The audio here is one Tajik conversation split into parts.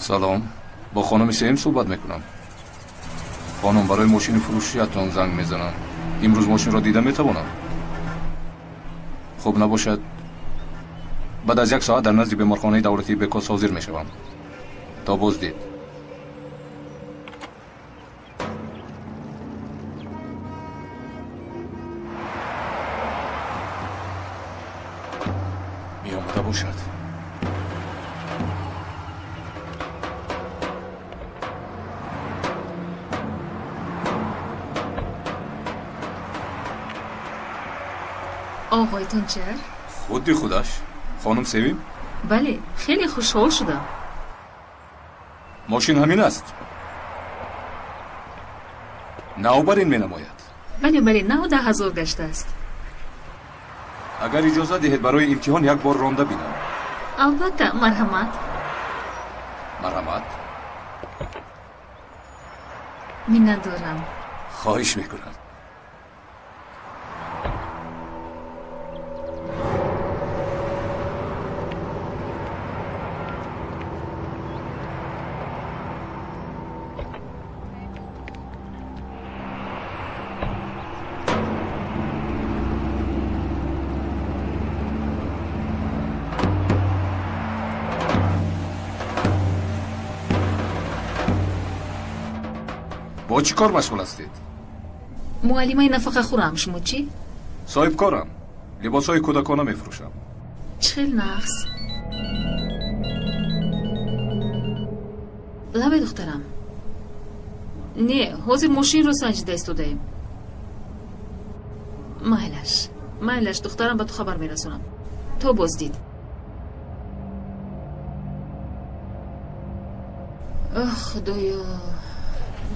Салом, бо хонуми Севим суҳбат мекунам. Хонум, барои мошини фурӯшиятон занг мезанам. Имрӯз мошинро дида метавонам? Хуб набошад, баъд аз як соат дар назди беморхонаи давлатии Бекос ҳозир мешавам. То боздид. Меомада бошад. Оғои Тунчар? Худи худаш. Хонум Севим? Бале, хеле хушҳол шудам. Мошин ҳамин аст? Нав бар ин менамояд? Бале, бале, нав 10,000 гаштааст. Агар иҷоза диҳед, барои имтиҳон як бор ронда бинам. Албатта, марҳамат. Марҳамат. Миннатдорам. Хоҳиш мекунам. Бо чӣ кор машғул ҳастед? Муаллимаи нафақахӯрам. Шумо чӣ? Соҳибкорам. Либосҳои кӯдакона мефурӯшам. Чӣ хел нағз. Лабай, духтарам. Не, ҳозир мошинро санҷида истодаем. Майлаш, майлаш, духтарам, ба ту хабар мерасонам. То боздид. Оҳ, худоё,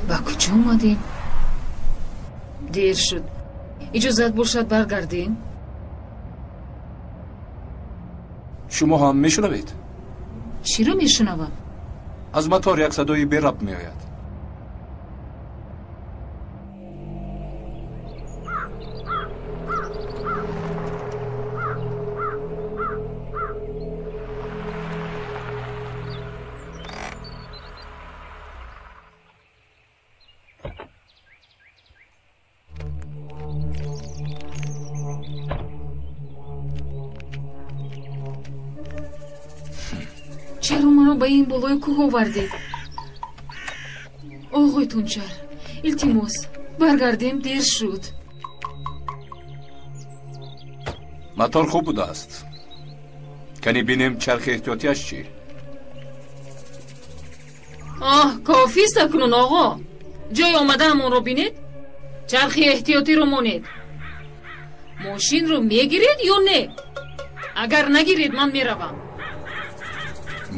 ба куҷо омадем? Дер шуд. Иҷозат бошад, баргардем? Шумо ҳам мешунавед? Чиро мешунавам? Аз мотор як садои берабт меояд. Чаро маро ба ин болои кӯҳ овардед? Оғои Тунчар, илтимос, баргардем, дер шуд. Мотор хуб будааст. Кани бинем чархи эҳтиётиаш чӣ? Оҳ, кофист акнун, оғо. Ҷои омадаамонро бинед. Чархи эҳтиётиро монед. Мошинро мегиред ё не? Агар нагиред, ман меравам.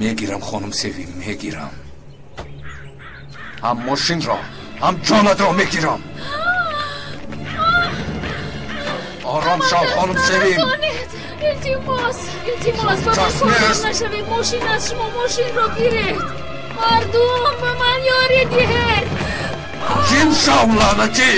Мегирам, хонум Севим, мегирам. Ҳам мошинро, ҳам ҷонатро мегирам. Ором шав, хонум Севим. Илтимос, илтимос, ба ман кордор нашавед. Мошин аз шумо, мошинро гиред. Мардум, ба ман ёрӣ диҳед. Ҷим шав, лаънатӣ!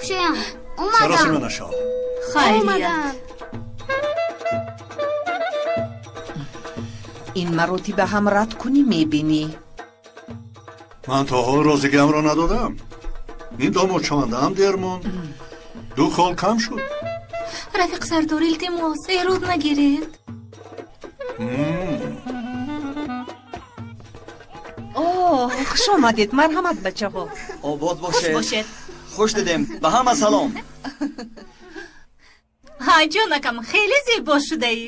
кушоям. Омадам. Саросима нашав. Хайрият. Ин маротиба ҳам рад кунӣ мебинӣ. Ман то ҳол розигиамро надодам. Ин домод шавандаам дер монд. Ду хол кам шуд. Рафиқ сардор, илтимос, эрод нагиред. О, хуш омадед, марҳамат бачаҳо. Обод бошед. Хуш дидем. Ба ҳама салом. Ҳа, ҷонакам, хеле зебо шудаӣ.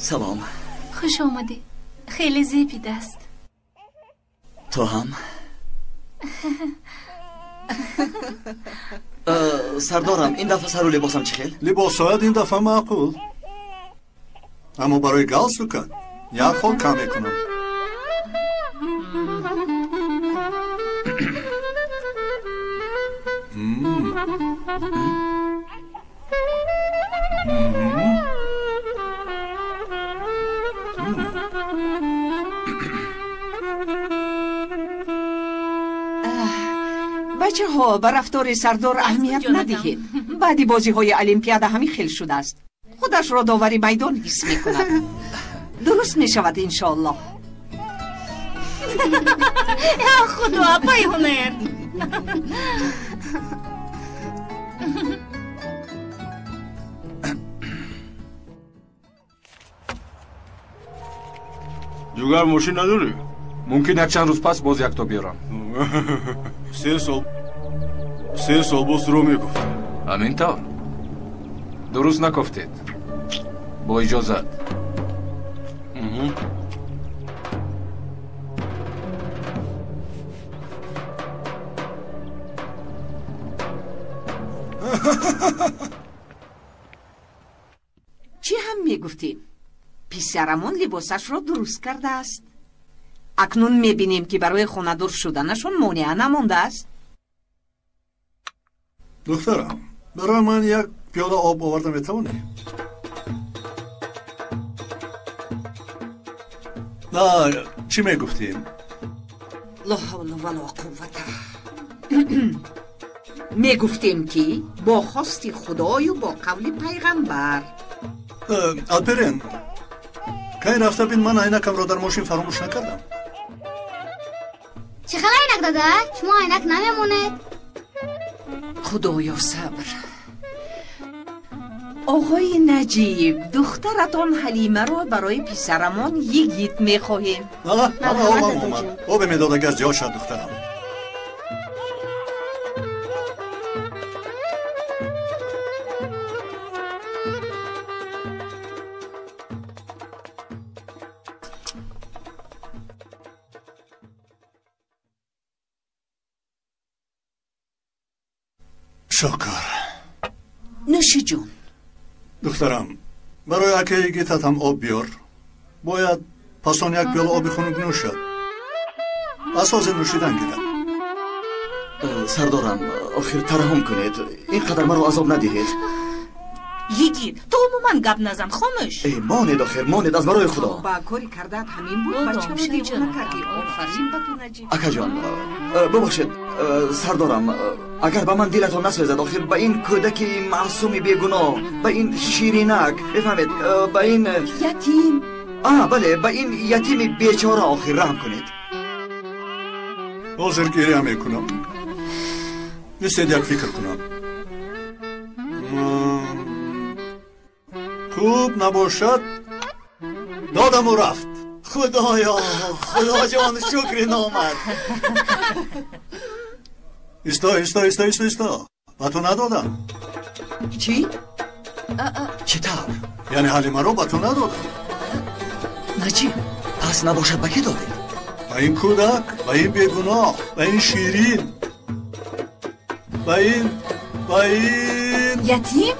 Салом. Хуш омадӣ. Хеле зебидааст. Ту ҳам? Сардорам, ин дафъа сару либосам чӣ хел? Либосҳоят ин дафъа маъқул. Аммо барои галстукат як хол кам мекунам. Бачаҳо, ба рафтори сардор аҳамият надиҳед. Баъди бозиҳои олимпиада ҳамин хел шудааст. Худашро довари майдон ҳис мекунад. Дуруст мешавад, иншоаллоҳ. Ё худо, апаи ҳунар. Дигар мошин надорӣ? Мумкин як чанд рӯз пас боз якто биёрам. Се сол боз рӯ мегуфт. Ҳамин тавр. Дуруст накофтед. Бо иҷозат. Чӣ ҳам мегуфтем? Писарамон либосашро дуруст кардааст. Акнун мебинем, ки барои хонадор шуданашон монеа намондааст. Духтарам, барои ман як пиёла об оварда метавонӣ? На, чӣ мегуфтем? Ло ҳавла вало қуввата. Мегуфтем, ки бо хости худою бо қавли пайғамбар. Алперен, кай рафта бин, ман айнакамро дар мошин фаромӯш накардам. Чӣ хел айнак, дада? Шумо айнак намемонед. Худоё, сабр. Оғои Наҷиб, духтаратон Ҳалимаро барои писарамон Йигит мехоҳем. Ала, ала, обам омад. Обе медодагар зиёд шад, духтарам. Шукр. Нӯши ҷон. Духтарам, барои акаи Йигитат ҳам об биёр. Бояд пас он як пиёла оби хунук нӯшад. Асоси нӯшидан гирад. Сардорам, охир тараҳум кунед. Ин қадар маро азоб надиҳед. Йигит, ту умуман гап назан, хомӯш. Э, монед, охир, монед, аз барои худо. Ба кори кардаат ҳамин буд, бачаро девона кардӣ. Офарин ба ту, Наҷиб. Акаҷон, бубахшед, сардорам, агар ба ман дилатон насӯзад, охир ба ин кӯдаки маъсуми бегуноҳ, ба ин ширинак, бифаҳмед, ба ин ятим. А, бале, ба ин ятими бечора охир раҳм кунед. Ҳозир гиря мекунам. Бисед, як фикр кунам. Хуб, набошад, додаму рафт. Худоё, худоҷон, шукри номад. Исто, исто, исто, исто, исто, ба ту надодам. Чӣ? Чӣ тавр? Яъне Ҳалимаро ба ту надодам. Наҷиб. Пас набошад, ба кӣ додед? Ба ин кӯдак, ба ин бегуноҳ, ба ин ширин, ба ин Ятим?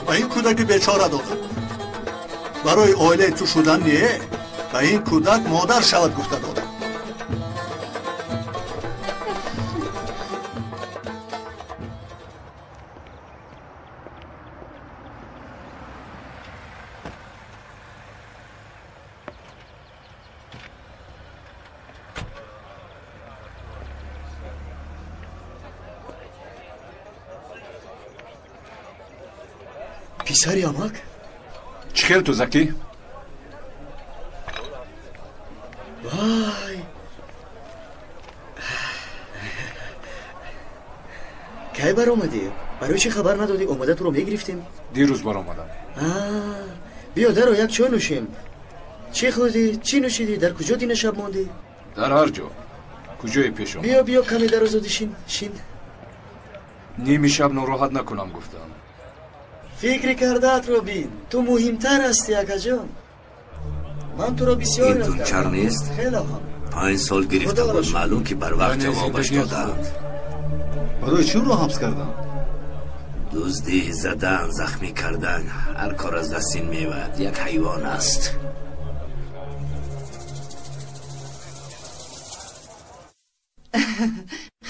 Ба ин кӯдаки бечора додам. Барои оилаи ту шудан не, ба ин кӯдак модар шавад гуфта додам. Писари амак? Чӣ хел ту, Закӣ? Вай! Кай баромадӣ? Барои чӣ хабар надодӣ? Омада туро мегирифтем. Дирӯз баромадам. Биё даро як чой нӯшем. Чӣ хӯрдӣ? Чӣ нӯшидӣ? Дар куҷо дина шаб мондӣ? Дар ҳар ҷо. Куҷое пеш омад? Биё, биё, каме даро зуди шин, шин. Ними шаб нороҳат накунам гуфтам. Фикри кардаатро бин. Ту муҳимтар ҳастӣ, акаҷон. Ман туро бисёр ин тунчар нест? Хеле ҳам. 5 сол гирифта буд, маълум ки барвақт ҷавобаш доданд. Барои чӣ ӯро ҳабс карданд? Дуздӣ, задан, захмӣ кардан, ҳар кор аз даст ин меояд. Як ҳайвон аст.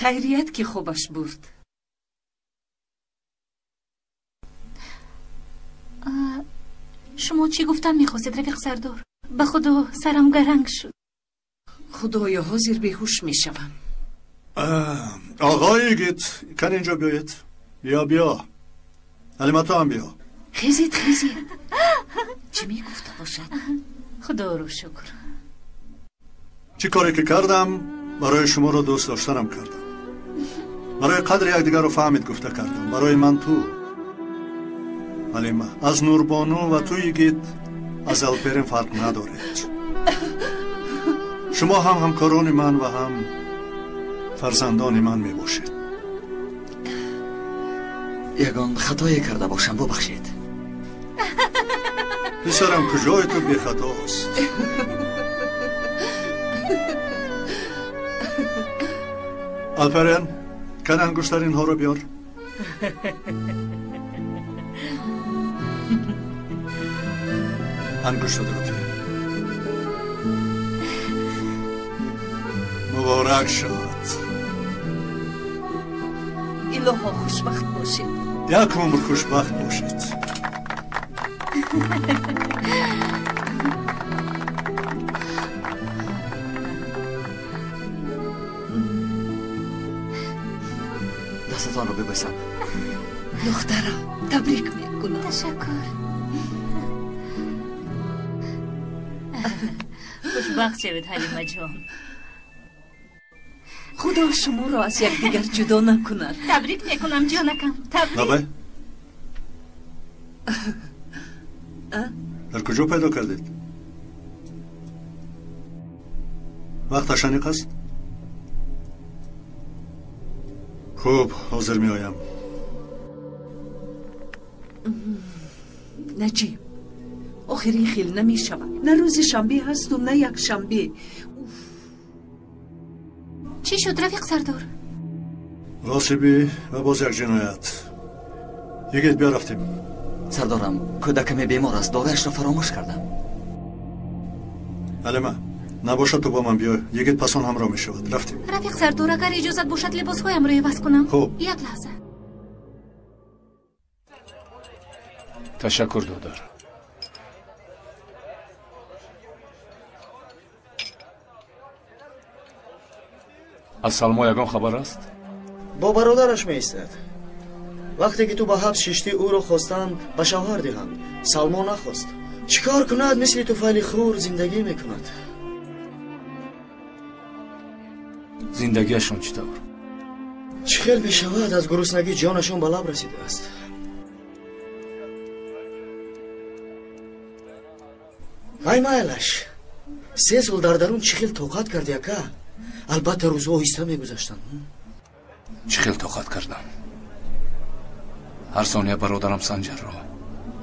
Хайрият ки хобаш бурд. Шумо чӣ гуфтан мехостед, рафиқ Сардор? Ба худо сарам гаранг шуд. Худоё, ҳозир беҳуш мешавам. Оғои Йигит, кан инҷо биёед. Биё, биё. Ҳалима, ту ҳам биё. Хезед, хезед. Чӣ мегуфта бошад? Худоро шукр. Чӣ коре ки кардам, барои шуморо дӯст доштанам кардам. Барои қадри якдигарро фаҳмид гуфта кардам. Барои ман ту, Ҳалима, аз Нурбону ва ту, Йигит, аз Алперин фарқ надоред. Шумо ҳам ҳамкорони ман ва ҳам фарзандони ман мебошед. Ягон хатое карда бошам, бубахшед. Писарам, куҷои ту бехатост? Алперен, кан ангуштаринҳоро биёр. Ангуштатро тӣ. Муборак шавад. Илоҳо, хушбахт бошед. Як умр хушбахт бошед. Дастатонро бибӯсам. Духтарам, табрик мекунам. Ташаккур. Хушбахт шавед, Ҳалимаҷон. Худо шуморо аз якдигар ҷудо накунад. Табрик мекунам, ҷонакам. Табрик. Лабай. Дар куҷо пайдо кардед? Вақташ аниқ аст? Хуб, ҳозир меоям. Наҷиб, охир ин хел намешавад. На рӯзи шанбе ҳасту на якшанбе. Чӣ шуд, рафиқ Сардор? Ғосибӣ ва боз як ҷиноят. Йигит, биё рафтем. Сардорам, кӯдакаме бемор аст, доруяшро фаромӯш кардам. Ҳалима, набошад ту бо ман биё. Йигит пасон ҳамроҳ мешавад. Рафтем. Рафиқ Сардор, агар иҷозат бошад, либосҳоямро иваз кунам. Хуб. Як лаҳза. Ташаккур, додар. Аз Салмо ягон хабар аст? Бо бародараш меистад. Вақте ки ту ба ҳабс шиштӣ, ӯро хостанд ба шавҳар диҳанд. Салмо нахост. Чӣ кор кунад? Мисли туфайли хур зиндагӣ мекунад. Зиндагиашон чӣ тавр? Чӣ хел мешавад? Аз гуруснагӣ ҷонашон ба лаб расидааст. Вай майлаш, 3 сол дар дарун чӣ хел тоқат карди, ака? Албатта рӯзҳо оҳиста мегузаштанд. Чӣ хел тоқат кардам? Ҳар сония бародарам Санҷарро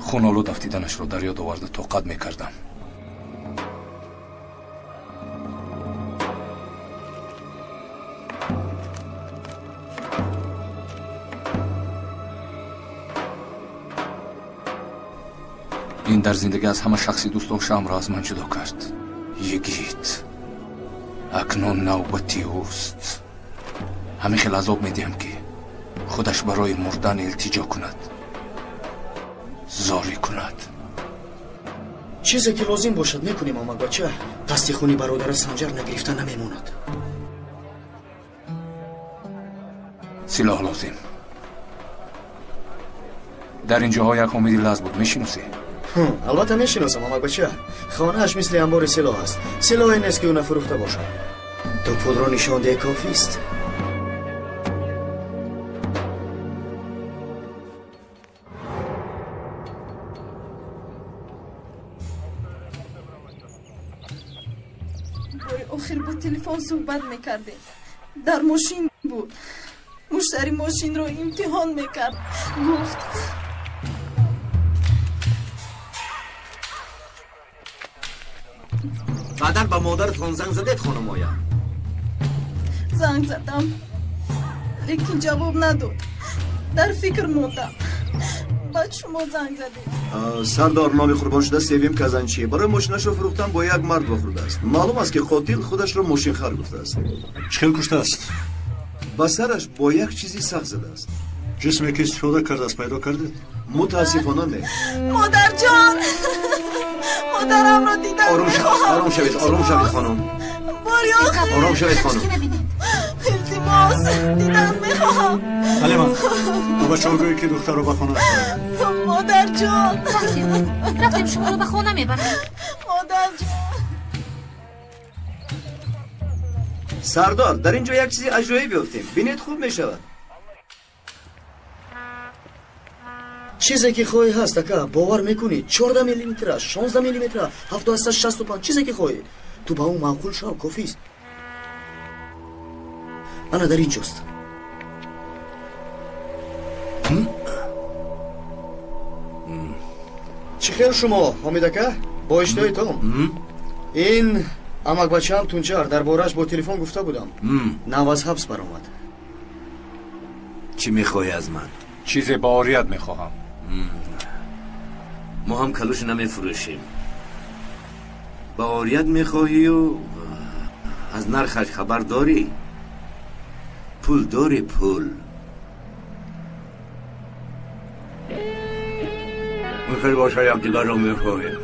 хунолуд афтиданашро дар ёд оварда тоқат мекардам. Ин дар зиндагӣ аз ҳама шахси дӯстдоштаамро аз ман ҷудо кард. Йигит, акнун навбати ӯст. Ҳамин хел азоб медиҳам, ки худаш барои мурдан илтиҷо кунад, зорӣ кунад. Чизе ки лозим бошад мекунем, амакбача. Дасти хуни бародара Санҷар нагирифта намемонад. Силоҳ лозим. Дар ин ҷоҳо як Ҳомиди лаз буд, мешиносӣ? Албатта мешиносам, амакбача. Хонааш мисли анбори силоҳ аст. Силоҳе нест, ки ӯ нафурӯхта бошад. Ту пулро нишон деҳ, кофист. Бори охир бо телефон суҳбат мекардем. Дар мошин буд. Муштари мошинро имтиҳон мекард. Гуфт: баъдан ба модаратон занг задед, хонумоя? Занг задам, лекин ҷавоб надод. Дар фикр мондам. Баъд шумо занг задед. Сардор, номи қурбоншуда Севим Казанчи. Барои мошинашро фурӯхтан бо як мард вохӯрдааст. Маълум аст, ки қотил худашро мошинхар гуфтааст. Чӣ хел куштааст? Ба сараш бо як чизи сахт задааст. Ҷисме ки истифода кардааст, пайдо кардед? Мутаассифона, не. Модарҷон, модарамро дидан мехоҳам. Ором шавед, ором шавед, хонум. Бори охир. Ором шавед, хонум. Илтимос, дидан мехоҳам. Ҳалима, ба бачаҳо гӯед, ки духтарро ба хона. Модарҷон, рафтем, шуморо ба хона мебарам. Модарҷон. Сардор, дар ин ҷо як чизи аҷоиб ёфтем. Бинед, хуб мешавад. Чизе ки хоҳӣ ҳаст, ака, бовар мекунӣ? 14 миллиметра, 16 миллиметра, 7,65, чизе ки хоҳӣ. Ту ба ӯ маъқул шав, кофист. Ана дар ин ҷост. Чӣ хел шумо, Ҳомид ака? Бо иштиҳоитон. Ин амакбачаам Тунҷар, дар борааш бо телефон гуфта будам. Нав аз ҳабс баромад. Чӣ мехоҳӣ аз ман? Чизе ба орият мехоҳам. Мо ҳам калуш намефурӯшем. Ба орият мехоҳию аз нархаш хабар дорӣ? Пул дорӣ, пул. Хеле бошад, якдигарро мефаҳмем.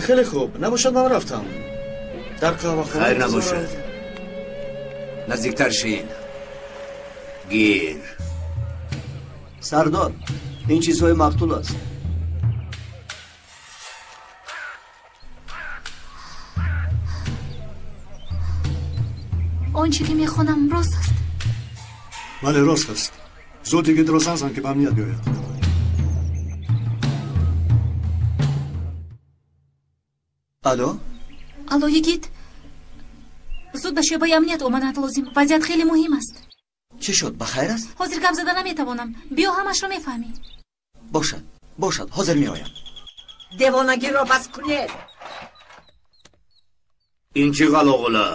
Хеле хуб, набошад, ман рафтам. Дар қаҳвахона. Хайр набошад. Наздиктар шин. Гир. Сардор, ин чизҳои мақтул аст. Он чӣ ки мехонам, рост аст? Бале, рост аст. Зуд Йигитро занг зан, ки ба амният биёяд. Алло? Алло, Йигит. Зуд ба шӯъбаи амният омаданат лозим. Вазъият хеле муҳим аст. Чӣ шуд, ба хайр аст? Ҳозир гап зада наметавонам. Биё, ҳамашро мефаҳмӣ. Бошад, бошад, ҳозир меоям. Девонагиро бас кунед. Ин чӣ ғалоғула?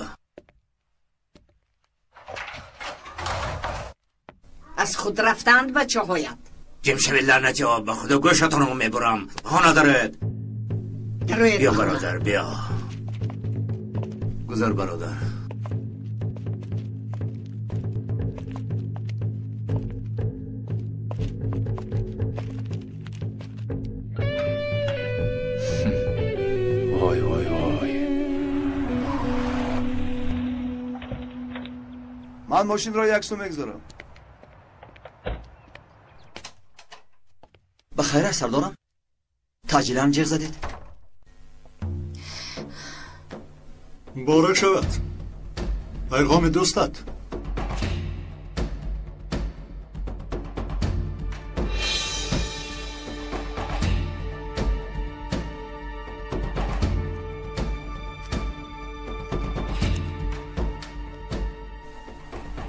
Аз худ рафтаанд бачаҳоят. Ҷим шавед, лаънатиҳо, ба худо гӯшатонро мебурам. Хона дароед. Биё, бародар, биё. Гузар, бародар. Вой, вой, вой. Ман мошинро як су мегузорам. Ба хайр аст, сардорам? Таъҷилан ҷеғ задед. Муборак шавад. Пайғоми дӯстат.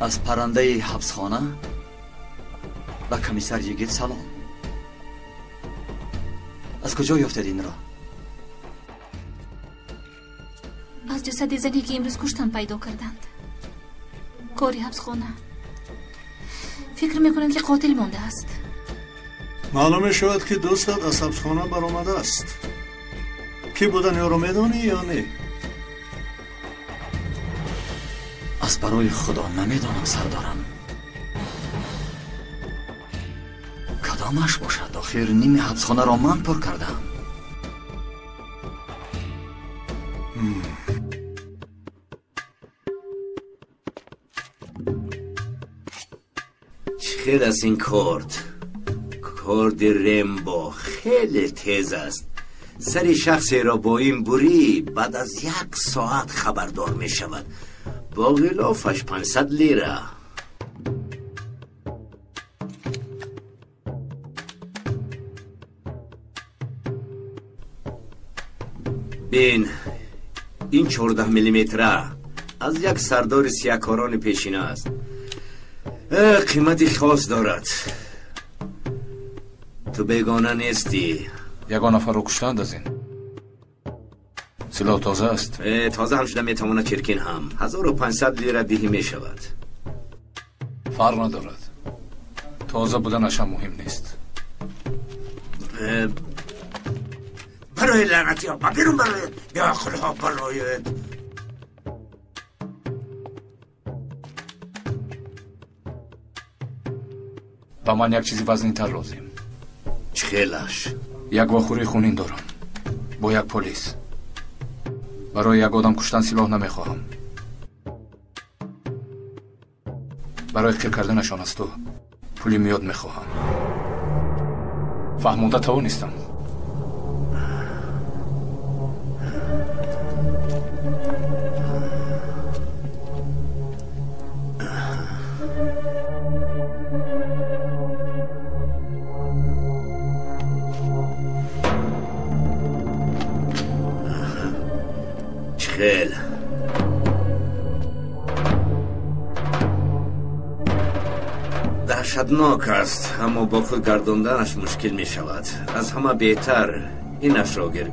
Аз паррандаи ҳабсхона ба комиссар Йигит салом. Аз куҷо ёфтед инро? Аз ҷасади зане, ки имрӯз куштанд, пайдо карданд. Кори ҳабсхона. Фикр мекунам, ки қотил мондааст. Маълум мешавад, ки дӯстат аз ҳабсхона баромадааст. Кӣ будани ӯро медонӣ ё не? Аз барои худо намедонам, сардорам. Кадомаш бошад? Охир ними ҳабсхонаро ман пур кардам. Чӣ Чӣ хел аст ин корд? Корди Рембо хеле тез аст. Сари шахсеро бо ин бурӣ, баъд аз як соат хабардор мешавад. Бо ғилофаш 500 лира. Бин, ин 14 миллиметра аз як сардори сияҳкорони пешина аст. Қимати хос дорад. Ту бегона нестӣ. Ягон нафарро куштанд аз ин? Силоҳ тоза аст? Тоза ҳам шуда метавонад, чиркин ҳам. 1500 лира диҳӣ мешавад. Фарқ надорад. Тоза буданаш ҳам муҳим нест. Барои лаънатиҳо, ба берун бароед! Беақлҳо, бароед! Ба ман як чизи вазнинтар лозим. Чӣ хелаш? Як вохӯрии хунин дорам бо як полис. Барои як одам куштан силоҳ намехоҳам. Барои қир карданашон аз ту пули миёд мехоҳам. Фаҳмонда тавонистам. Хел. Даҳшатнок аст, аммо бо худ гардонданаш мушкил мешавад. Аз ҳама беҳтар инашро гир.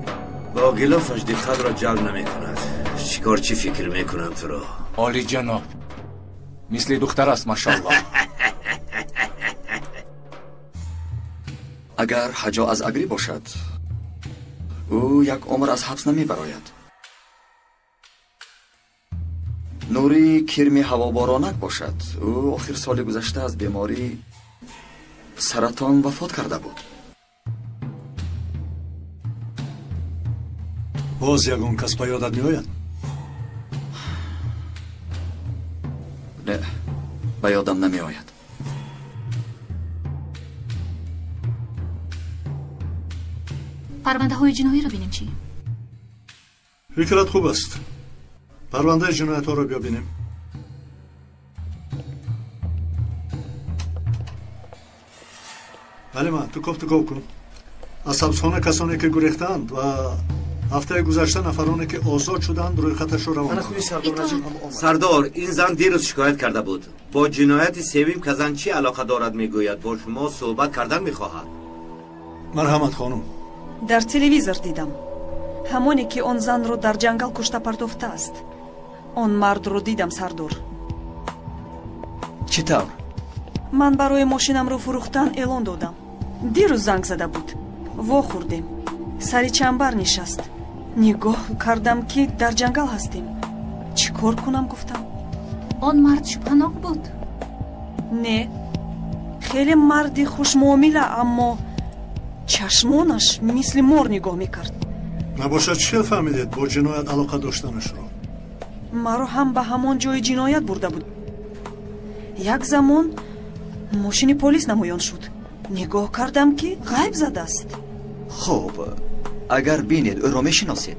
Бо ғилофаш диққатро ҷалб намекунад. Чӣ кор, чӣ фикр мекунам туро? Олиҷаноб, мисли духтар аст, машааллоҳ. Агар ҳаҷо аз Агрӣ бошад, ӯ як умр аз ҳабс намебарояд. Нури кирми ҳавоборонак бошад, ӯ охир соли гузашта аз бемории саратон вафот карда буд. Боз ягон кас ба ёдат меояд? Не, ба ёдам намеояд. Парвандаҳои ҷиноиро бинем чӣ? Фикрат хуб аст. Парвандаи ҷиноятҳоро биёбинем. Ҳалима, ту кофту ков кун. Аз ҳабсхона касоне ки гурехтаанд ва ҳафтаи гузашта нафароне ки озод шуданд, рӯйхаташро равон кун. Сардор, ин зан дирӯз шикоят карда буд. Бо ҷинояти Севим Казанчӣ алоқа дорад, мегӯяд. Бо шумо суҳбат кардан мехоҳад. Марҳамат, хонум. Дар телевизор дидам. Ҳамоне ки он занро дар ҷангал кушта партофтааст. Он мардро дидам, сардор. Чӣ тавр? Ман барои мошинамро фурӯхтан эълон додам. Дирӯз занг зада буд. Вохӯрдем. Сари чамбар нишаст. Нигоҳ кардам, ки дар ҷангал ҳастем. Чӣ кор кунам, гуфтам. Он мард шубҳанок буд? Не, хеле марди хушмуомила, аммо чашмонаш мисли мор нигоҳ мекард. Набошад, чӣ хел фаҳмидед бо ҷиноят алоқа доштанашро? Маро ҳам ба ҳамон ҷои ҷиноят бурда буд. Як замон мошини полис намоён шуд. Нигоҳ кардам, ки ғайб задааст. Хуб, агар бинед, ӯро мешиносед?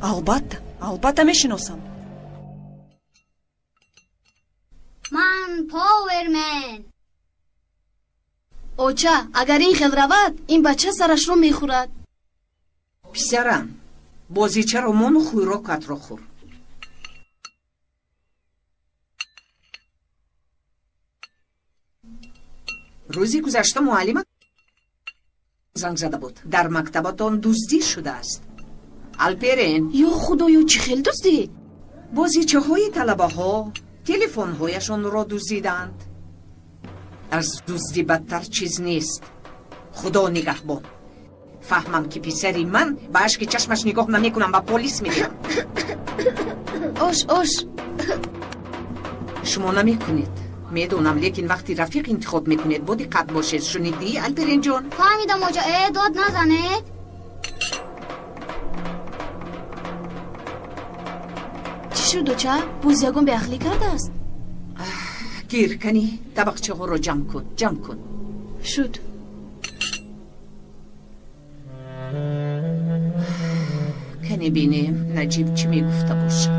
Албатта, албатта мешиносам. Ман Повермен. Оча, агар ин хел равад, ин бача сарашро мехӯрад. Писарам, бозичаро мону хӯрокатро хӯр. Рӯзи гузашта муаллима занг зада буд. Дар мактабатон дуздӣ шудааст. Алперен. Ё худоё, чӣ хел дуздӣ? Бозичаҳои талабаҳо телефонҳояшонро дуздиданд. Аз дуздӣ бадтар чиз нест. Худо нигаҳбон. Фаҳмам, ки писари ман, ба ашки чашмаш нигоҳ намекунам ва полис медиҳам. Ош, ош. Шумо намекунед. Медонам, лекин вақти рафиқ интихоб мекунед, бо диққат бошед. Шунидӣ, Алперенҷон? Фаҳмидам, оҷа. Дод назанед. Чӣ шуд, оча? Боз ягон беақлӣ кардааст? Гир, кани табақчаҳоро ҷамъ кун, ҷамъ кун. Шуд. Кани бинем Наҷиб чӣ мегуфта бошад.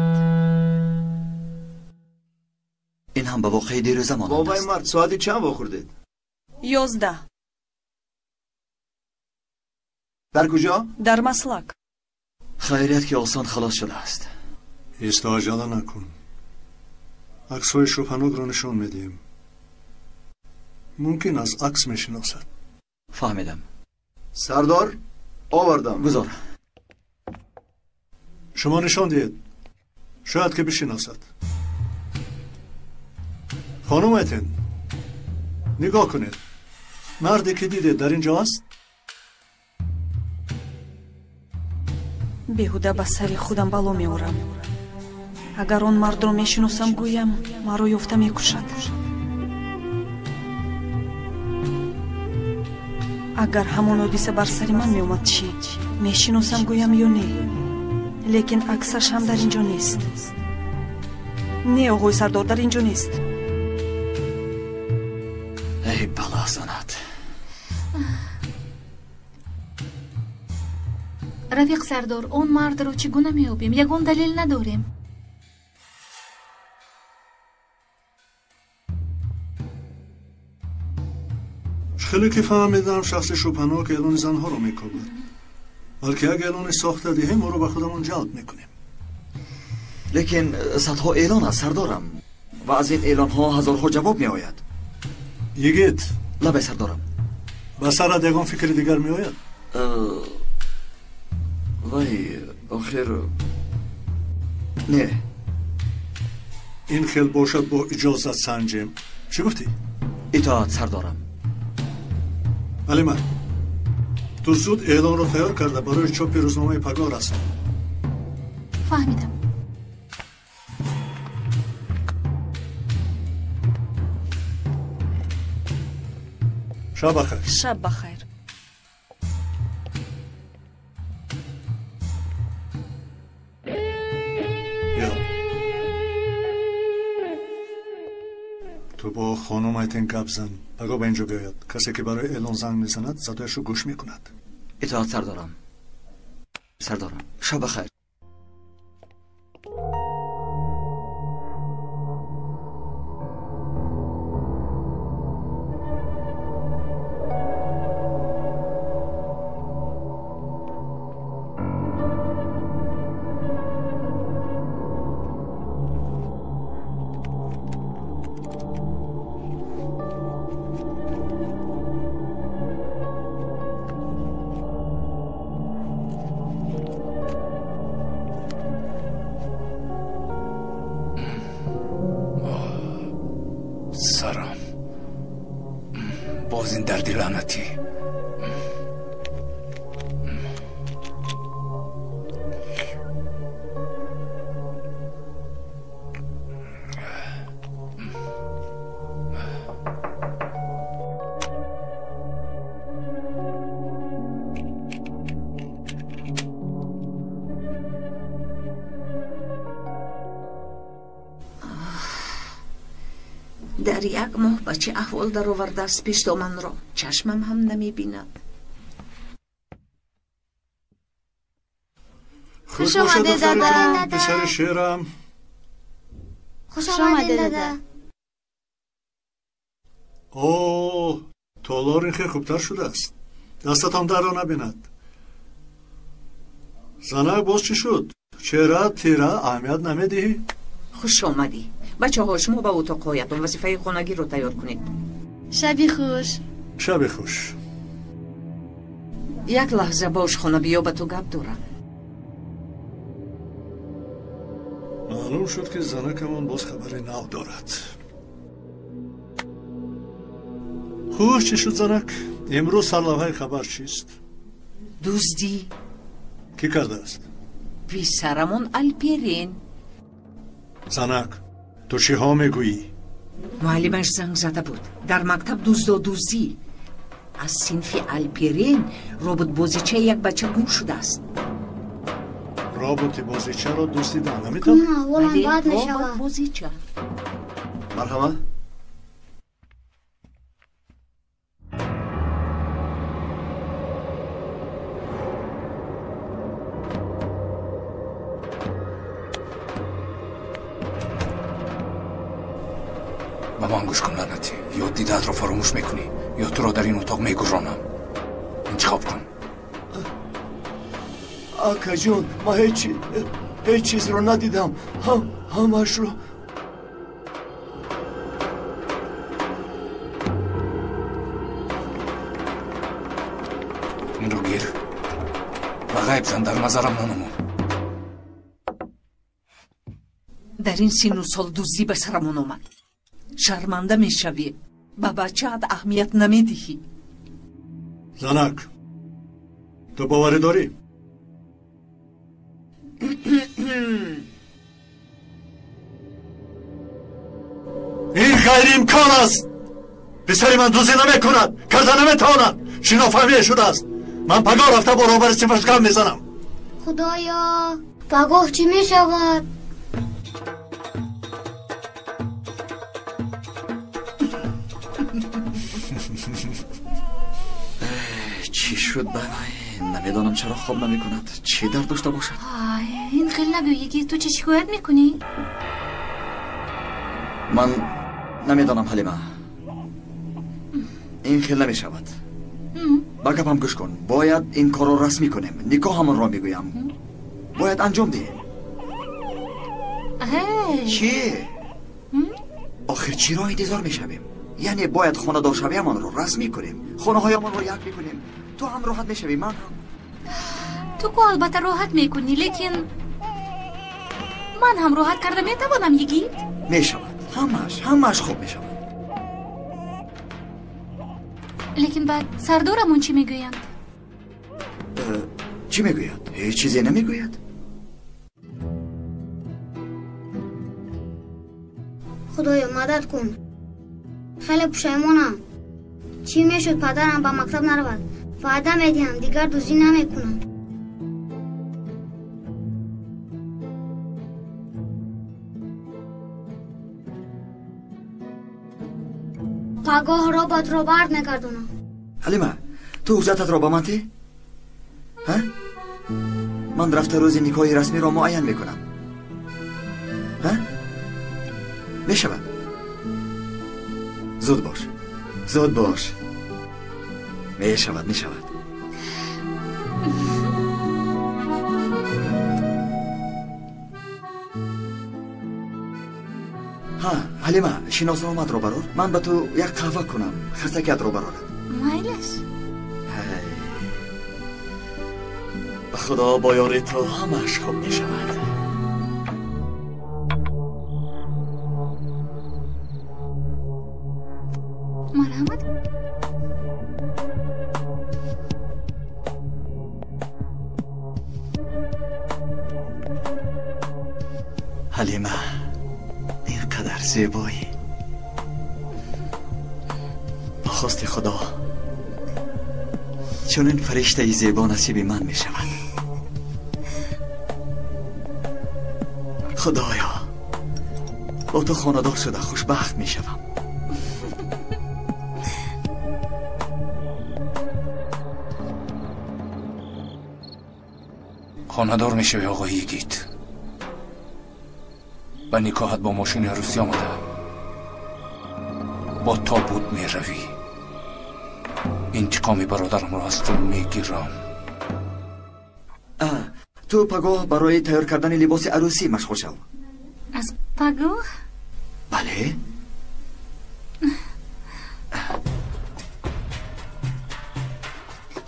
Ин ҳам ба воқеаи дирӯза монанд аст. Бобаи мард, соати чанд вохӯрдед? 11. Дар куҷо? Дар Маслак. Хайрият ки осон халос шудааст. Исто, аҷала накун. Аксҳои шубҳанокро нишон медиҳем. Мумкин аз акс мешиносад. Фаҳмидам. Сардор, овардам. Гузор. Шумо нишон диҳед. Шояд ки бишиносад. Хонум Айтен, нигоҳ кунед. Марде ки дидед дар ин ҷо аст? Беҳуда ба сари худам бало меорам. Агар он мардро мешиносам, гӯям, маро ёфта мекушад. Агар ҳамон ҳодиса бар сари ман меомад, чӣ? Мешиносам, гӯям ё не? Лекин аксаш ҳам дар ин ҷо нест. Не, оғои сардор, дар ин ҷо нест. Эй бало занад. Рафиқ сардор, он мардро чӣ гуна меёбем? Ягон далел надорем. Хеле ки фаҳмидам, шахси шубҳанок эълони занҳоро мекобад. Балки як эълони сохта диҳем, ӯро ба худамон ҷалб мекунем. Лекин садҳо эълон аст, сардорам, ва аз ин эълонҳо ҳазорҳо ҷавоб меояд. Йигит. Лабай, сардорам. Ба сарат ягон фикри дигар меояд? Вай, охир не. Ин хел бошад, бо иҷозат санҷем. Чӣ гуфтӣ? Итоат, сардорам. Алима, ту зуд эълонро тайёр карда барои чопи рӯзномаи пагоҳ расон. Фаҳмидам. Шаб бахайр. Шаб бахайр. Ё. Ту бо хонум Айтен гап зан. Пагоҳ ба ин ҷо биёяд. Касе ки барои эълон занг мезанад, садояшро гӯш мекунад. Итоат, сардорам. Сардорам, шаб бахайр. Сарам боз ин дарди лаънатӣ. Дар як моҳ ба чӣ аҳвол даровардааст пешдоманро, чашмам ҳам намебинад. Хуш омадед, дада. Писари шерам. Хуш омадед, дада. О, толор ин хеле хубтар шудааст. Дастатон дарро набинад. Занак, боз чӣ шуд? Чеҳра тира, аҳамият намедиҳӣ? Хуш омадӣ. Бачаҳо, шумо ба утоқҳоятон вазифаи хонагиро тайёр кунед. Шаби хуш. Шаби хуш. Як лаҳза бош, хона биё, ба ту гап дорам. Маълум шуд, ки занакамон боз хабари нав дорад. Хуш, чӣ шуд, занак? Имрӯз сарлавҳаи хабар чист? Дуздӣ. Кӣ кардааст? Писарамон Алперин. Занак, ту чиҳо мегӯӣ? Муаллимаш занг зада буд. Дар мактаб дуздо дуздӣ. Аз синфи Алперин роботбозичаи як бача гум шудааст. Роботи бозичаро дуздидан наметавон? Аҳволам бад мешавад. Роботбозича. Марҳама. Ба ман гӯш кун, лаънатӣ. Ё дидаатро фаромӯш мекунӣ, ё туро дар ин утоқ мегӯронам. Интихоб кун. Акаҷон, ман ҳеҷ чизро надидам. Ҳамаашро Инро гир ва ғайб зан, дар назарам нанамо. Дар ин синну сол дуздӣ ба сарамон омад. Шарманда мешавӣ, ба бачаат аҳамият намедиҳӣ. Занак, ту боварӣ дорӣ? Ин ғайриимкон аст. Писари ман дуздӣ намекунад, карда наметавонад. Шинофаҳмие шудааст. Ман пагоҳ рафта бо роҳбари синфаш гап мезанам. Худоё, пагоҳ чӣ мешавад? Чӣ шуд ба вай? Намедонам, чаро хоб намекунад. Чӣ дард дошта бошад? Ин хел нагӯ, ки ту чӣ шикоят мекунӣ? Ман намедонам, Ҳалима, ин хел намешавад. Ба гапам гӯш кун. Бояд ин корро расмӣ кунем. Никоҳамонро мегӯям, бояд анҷом диҳем. Чӣ? Охир чиро интизор мешавем? Яъне бояд хонадоршавиамонро расмӣ кунем, хонаҳоямонро як мекунем. Ту ҳам роҳат мешавӣ, ман ҳам. Ту ку албатта роҳат мекунӣ, лекин ман ҳам роҳат карда метавонам, йигит. Мешавад, ҳамааш, ҳамааш хуб мешавад. Лекин баъд сардорамон чӣ мегӯянд? Чӣ мегӯяд? Ҳеҷ чизе намегӯяд. Худоё, мадад кун. Хеле пушаймонам. Чӣ мешуд, падарам ба мактаб наравад. Ваъда медиҳам, дигар дуздӣ намекунам. Пагоҳ роботро бард мегардонам. Ҳалима, ту ҳуҷҷататро ба ман те. Ман рафта рӯзи никоҳи расмиро муайян мекунам. Мешавад? Зуд бош, зуд бош. Мешавад, мешавад. Ҳа, Ҳалима, шиносномаатро барор. Ман ба ту як қаҳва кунам, хастагиатро барорад. Майлаш. Ба Худо, бо ёри ту ҳамааш хуб мешавад. Марҳамат. Ҳалима, ин қадар зебоӣ. Ба хости Худо чунин фариштаи зебо насиби ман мешавад. Худоё, бо ту хонадор шуда хушбахт мешавам. Хонадор мешавӣ, оғои йигит. Ба никоҳат бо мошини арӯсӣ омада, бо тобут меравӣ. Интиқоми бародарамро аз ту мегирам. Ту пагоҳ барои тайёр кардани либоси арӯсӣ машғул шав. Аз пагоҳ? Бале.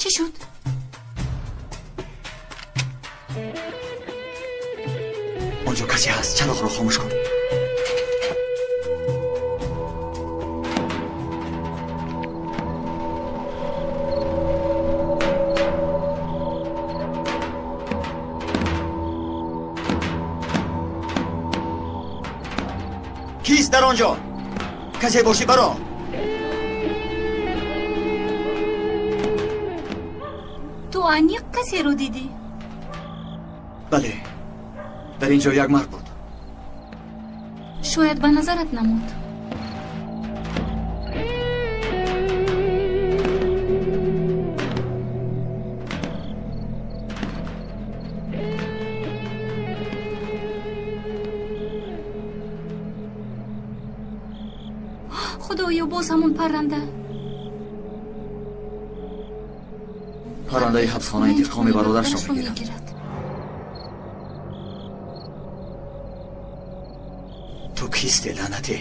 Чӣ шуд? Онҷо касе ҳаст. Чароғро хомӯш кун. Кист дар он ҷо? Касе бошӣ, баро. Ту аниқ касеро дидӣ? Бале, дар ин ҷо як мард буд. Шояд ба назарат намуд. Боз ҳамон парранда. Паррандаи ҳабсхона интиқоми бародарашро мегирад. Ту кисти, лаънатӣ?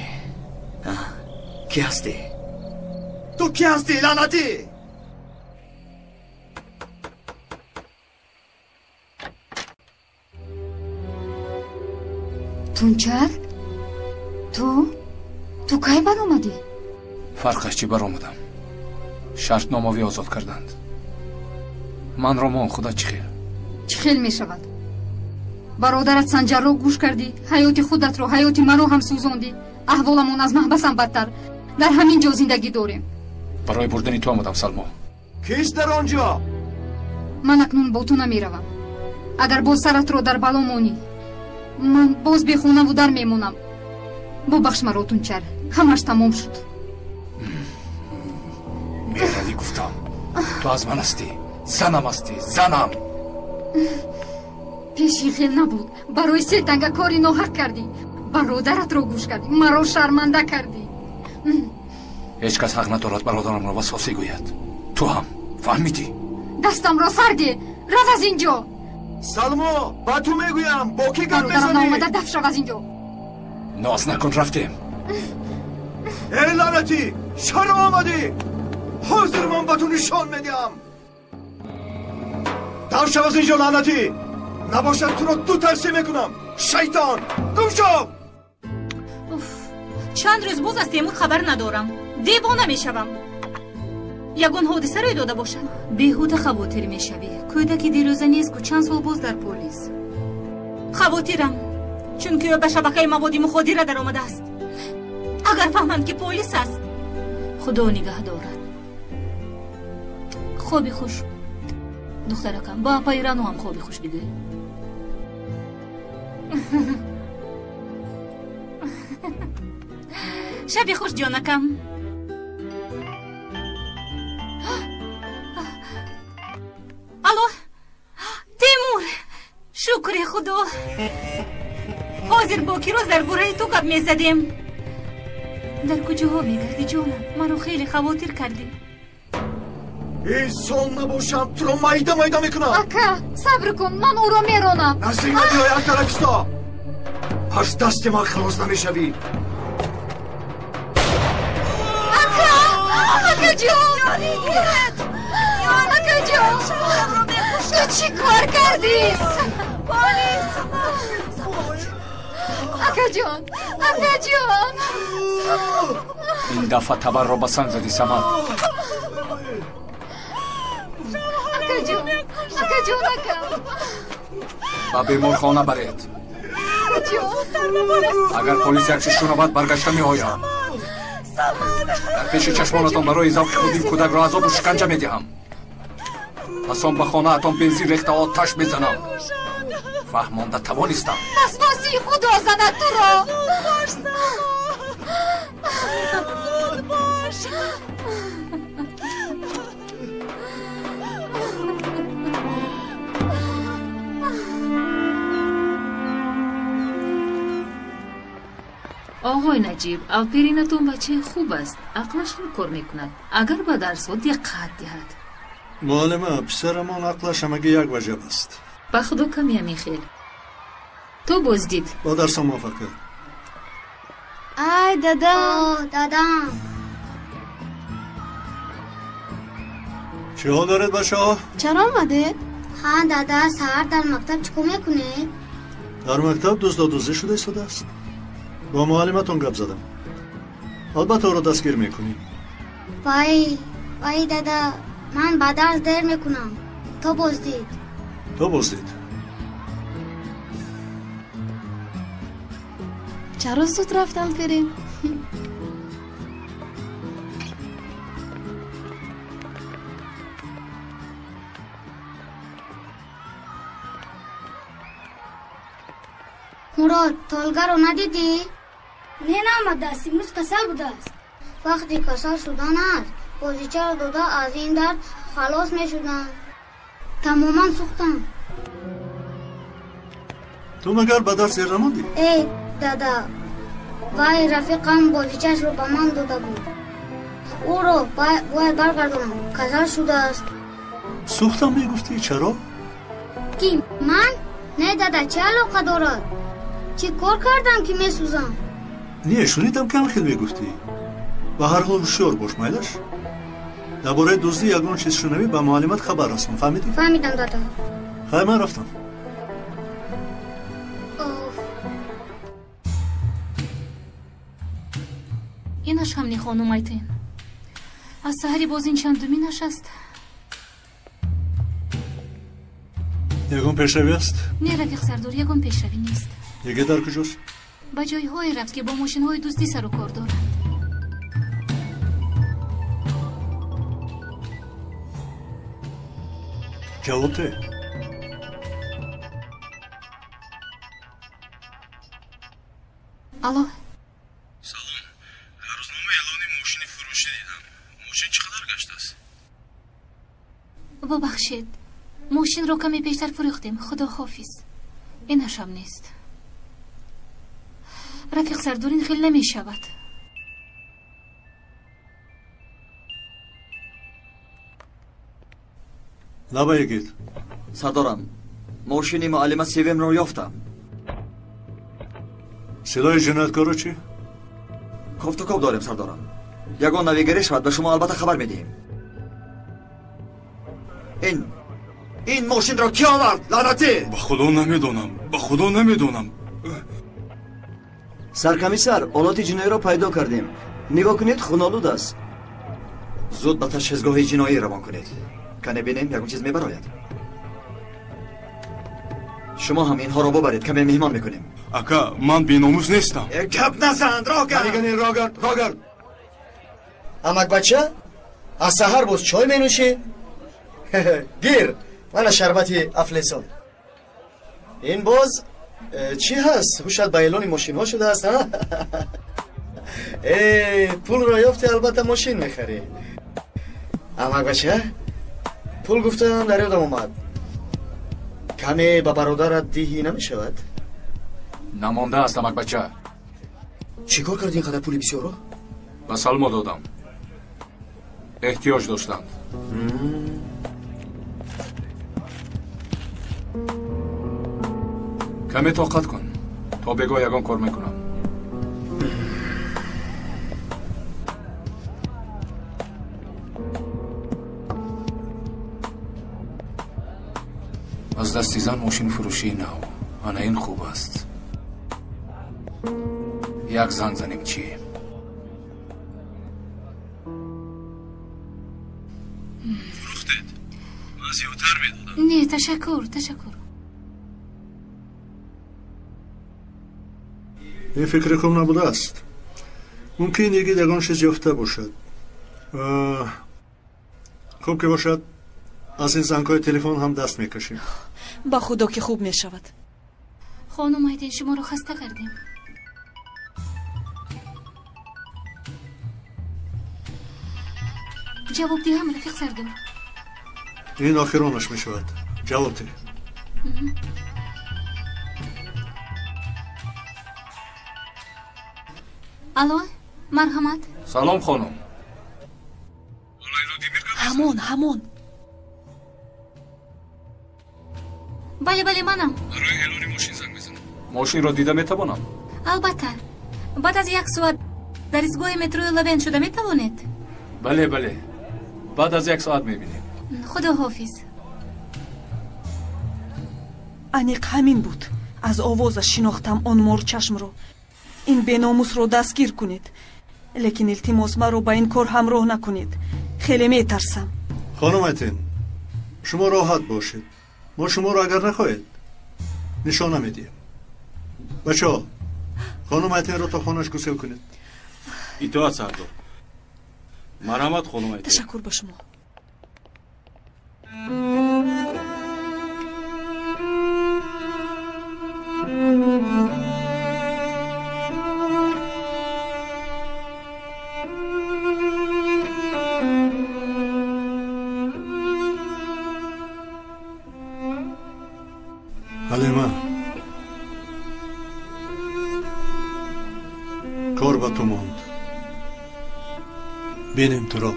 Кӣ ҳастӣ? Ту кӣ ҳастӣ, лаънатӣ? Тунчар, ту кай баромадӣ? Фарқаш чӣ, баромадам. Шартномавӣ озод карданд. Манро мон, худат чӣ хел? Чӣ хел мешавад? Бародарат Санҷарро гӯш кардӣ, ҳаёти худатро, ҳаёти маро ҳам сӯзондӣ. Аҳволамон аз маҳбасам бадтар. Дар ҳамин ҷо зиндагӣ дорем. Барои бурдани ту омадам, Салмо. Кист дар он ҷо? Ман акнун бо ту намеравам. Агар боз саратро дар бало монӣ, ман боз бехонаву дар мемонам. Бубахш маро, Тунчар, ҳамаш тамом шуд. Меравӣ гуфтам. Ту аз ман ҳастӣ, занам ҳастӣ, занам. Пеши хел набуд. Барои се танга кори ноҳақ кардӣ. Бародаратро гӯш кардӣ, маро шарманда кардӣ. Ҳеҷ кас ҳақ надорад бародарамро васвасӣ гӯяд. Ту ҳам фаҳмидӣ? Дастамро сар де, рав аз ин ҷо. Салмо, ба ту мегӯям, бо кӣ гап мезанӣ? Бародарам наомада, даф шав аз ин ҷо. Ноз накун, рафтем. Эй лаънатӣ, чаро омадӣ? Ҳозир ман ба ту нишон медиҳам. Даф шав аз ин ҷо, лаънатӣ. Набошад туро ду тарсӣ мекунам. Шайтон, гум шав! Чанд рӯз боз аз Темур хабар надорам. Девона мешавам. Ягон ҳодиса рӯй дода бошад. Беҳуда хавотир мешавӣ. Кӯдаки дирӯза нест ку, чанд сол боз дар полис. Хавотирам, чунки ӯ ба шабакаи маводи муходира даромадааст. Агар фаҳманд ки полис аст, худо нигаҳ дорад. Хоби хуш, духтаракам. Ба апаи Рану ҳам хоби хуш бигӯй. Шаби хуш, ҷонакам. Алло, Темур, шукри худо. Ҳозир бо Кироз дар бораи ту гап мезадем. Дар куҷоҳо мегардӣ, ҷонам? Маро хеле хавотир кардӣ. Инсон набошам, туро майда майда мекунам. Ака, сабр кун, ман ӯро меронам. Наздик набиёй, антаракисто. Аз дасти ман халос намешавӣ. Ака, акаҷон, акаҷон, ту чӣ кор кардӣ? Акаҷон, акаҷон. Ин дафъа табарро ба санг задӣ, Самад. Акаҷон, акаҷон, ака. Ба беморхона баред. Агар полис як чиз шунавад, баргашта меоям. Дар пеши чашмонатон барои завқи худ ин кӯдакро азобу шиканҷа медиҳам. Пас он ба хонаатон бензин рехта оташ мезанам. Фаҳмонда тавонистам. Васвасии худо занад туро. Зуд бош. Оғои Наҷиб, Алперинатон бачаи хуб аст, ақлаш хуб кор мекунад, агар ба дарсҳо диққат диҳад. Муаллима, писарамон ақлаш ҳамагӣ як ваҷаб аст. Ба худо ками ҳамин хел. То боздид. Ба дарсҳо муваффақият. Ай, дадам. Дадам. Чӣ ҳол доред, бачаҳо? Чаро омадед? Ҳа, дада, саҳар дар мактаб чӣ кор мекунед? Дар мактаб дуздодуздӣ шуда истодааст. Бо муаллиматон гап задам. Албатта ӯро дастгир мекунӣ. Вай, вай, дада, ман ба дарс дер мекунам. То боздид. То боздид. Чаро зуд рафт, Алферин? Мурод, толгаро надидӣ? Не, наомадааст, имрӯз касал будааст. Вақти касал шудан аст, бозичаро дода аз ин дард халос мешудам. Тамоман сӯхтам. Ту магар ба дарс дер намондӣ? Эй, дада, вай рафиқам бозичаашро ба ман дода буд. Ӯро бояд баргардонам. Касал шудааст. Сӯхтам мегуфтӣ, чаро? Ки ман? Не, дада, чӣ алоқа дорад? Чӣ кор кардам, ки месӯзам? Не, шунидам, кам хел мегуфтӣ. Ба ҳар ҳол ҳушёр бош, майлаш? Дар бораи дуздӣ ягон чиз шунавӣ, ба муаллимат хабар расон, фаҳмидӣ? Фаҳмидам, дада. Хай, ман рафтам. Инаш ҳам не, хонум Айтин. Аз саҳари боз ин чандуминаш аст? Ягон пешравӣ аст? Не, рафиқ сардор, ягон пешравӣ нест. Яге дар куҷост? Ба ҷойҳое рафт, ки бо мошинҳои дуздӣ сару кор доранд. Ҷавоб де. Алло. Салом. Дар рӯзнома эълони мошини фурӯшӣ дидам. Мошин чӣ қадар гаштааст? Бубахшед, мошинро каме пештар фурӯхтем. Худо ҳофиз. Инашам нест. Рафиқ сардор, ин хел намешавад. Лаба Йигит. Сардорам, мошини муаллима Севимро ёфтам. Силоҳи ҷинояткоро чӣ? Кофтукоб дорем, сардорам. Ягон навигарӣ шавад, ба шумо албатта хабар медиҳем. Ин мошинро кӣ овард, лаънатӣ? Ба худо намедонам, ба худо намедонам. Саркомиссар, олоти ҷиноиро пайдо кардем. Нигоҳ кунед, хунолуд аст. Зуд ба ташхисгоҳи ҷиноӣ равон кунед. Кане бинем, ягон чиз мебарояд. Шумо ҳам инҳоро бубаред, каме меҳмон мекунем. Ака, ман беномус нестам. Гап назан, рогард! Ганигани, рогард, рогард! Амакбача, аз саҳар боз чой менӯшӣ? Гир, мана шарбати афлесон. Ин боз чӣ ҳаст? Ҳушат ба эълони мошинҳо шудааст, а? Э, пулро ёфти, албатта мошин мехарӣ. Амакбача, пул гуфтам дар ёдам омад. Каме ба бародарат диҳӣ намешавад? Намондааст, амакбача. Чӣ кор кардӣ ин қадар пули бисёрро? Ба Салмо додам. Эҳтиёҷ доштанд. Каме тоқат кун, то бегоҳ ягон кор мекунам. Аз дасти зан мошинфурӯшии нав. Ана ин хуб аст. Як занг занем чӣ? Фурӯхтед? Ман зиёдтар медодам. Не, ташаккур, ташаккур. Ин фикри хуб набудааст. Мумкин Йигит ягон чиз ёфта бошад. Хуб ки бошад, аз ин зангҳои телефон ҳам даст мекашем. Ба худо ки хуб мешавад. Хонум Айтин, шуморо хаста кардем. Ҷавоб диҳам, рафиқ сардор? Ин охиронаш мешавад. Ҷавоб диҳ. Алло, марҳамат. Салом, хонум. Ҳамон, ҳамон. Бале, бале, манам. Барои эълони мошин занг мезанам. Мошинро дида метавонам? Албатта. Баъд аз як соат дар истгоҳи метрои Лавен шуда метавонед? Бале, бале. Баъд аз як соат мебинем. Худо ҳофиз. Аниқ ҳамин буд. Аз овозаш шинохтам он морчашмро. Ин беномусро дастгир кунед. Лекин илтимос, маро ба ин кор ҳамроҳ накунед. Хеле метарсам. Хонум Айтин, шумо роҳат бошед. Мо шуморо агар нахоҳед нишона медиҳем. Бачаҳо, хонум Айтинро то хонаш гусел кунед. Итоат, сардор. Марҳамат, хонум Айтин. Ташаккур ба шумо. Ҳалима, кор ба ту монд. Бинем туро.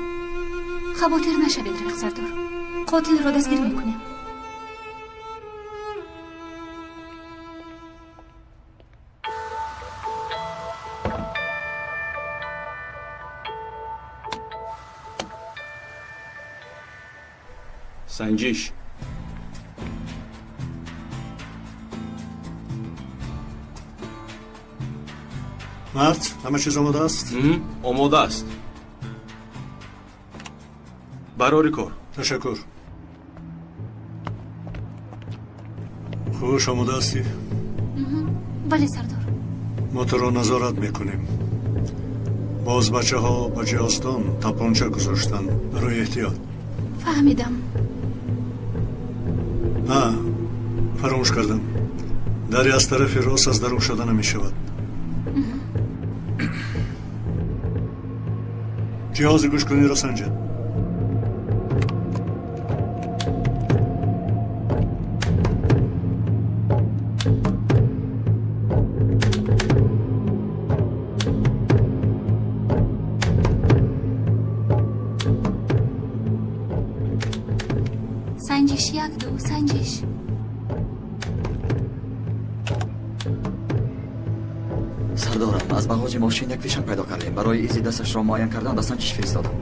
Хавотир нашавед, рафиқ сардор. Қотилро дастгир мекунем. Санҷиш. Мард, ҳама чиз омода аст? Омода аст. Барори кор. Ташаккур. Хуш, омода ҳастӣ? Бале, сардор. Мо туро назорат мекунем. Боз бачаҳо ба ҷиҳозтон тапонча гузоштанд барои эҳтиёт. Фаҳмидам. Фаромӯш кардам. Дари аз тарафи рост аз дарун шуда намешавад. Ҷиҳози гӯшкуниро санҷед. Санҷиш як, ду, санҷиш. Сардорам, аз бағоҷи мошин як фишанг пайдо кардем. Барои изи дасташро муайян кардан ба санҷиш фиристодам.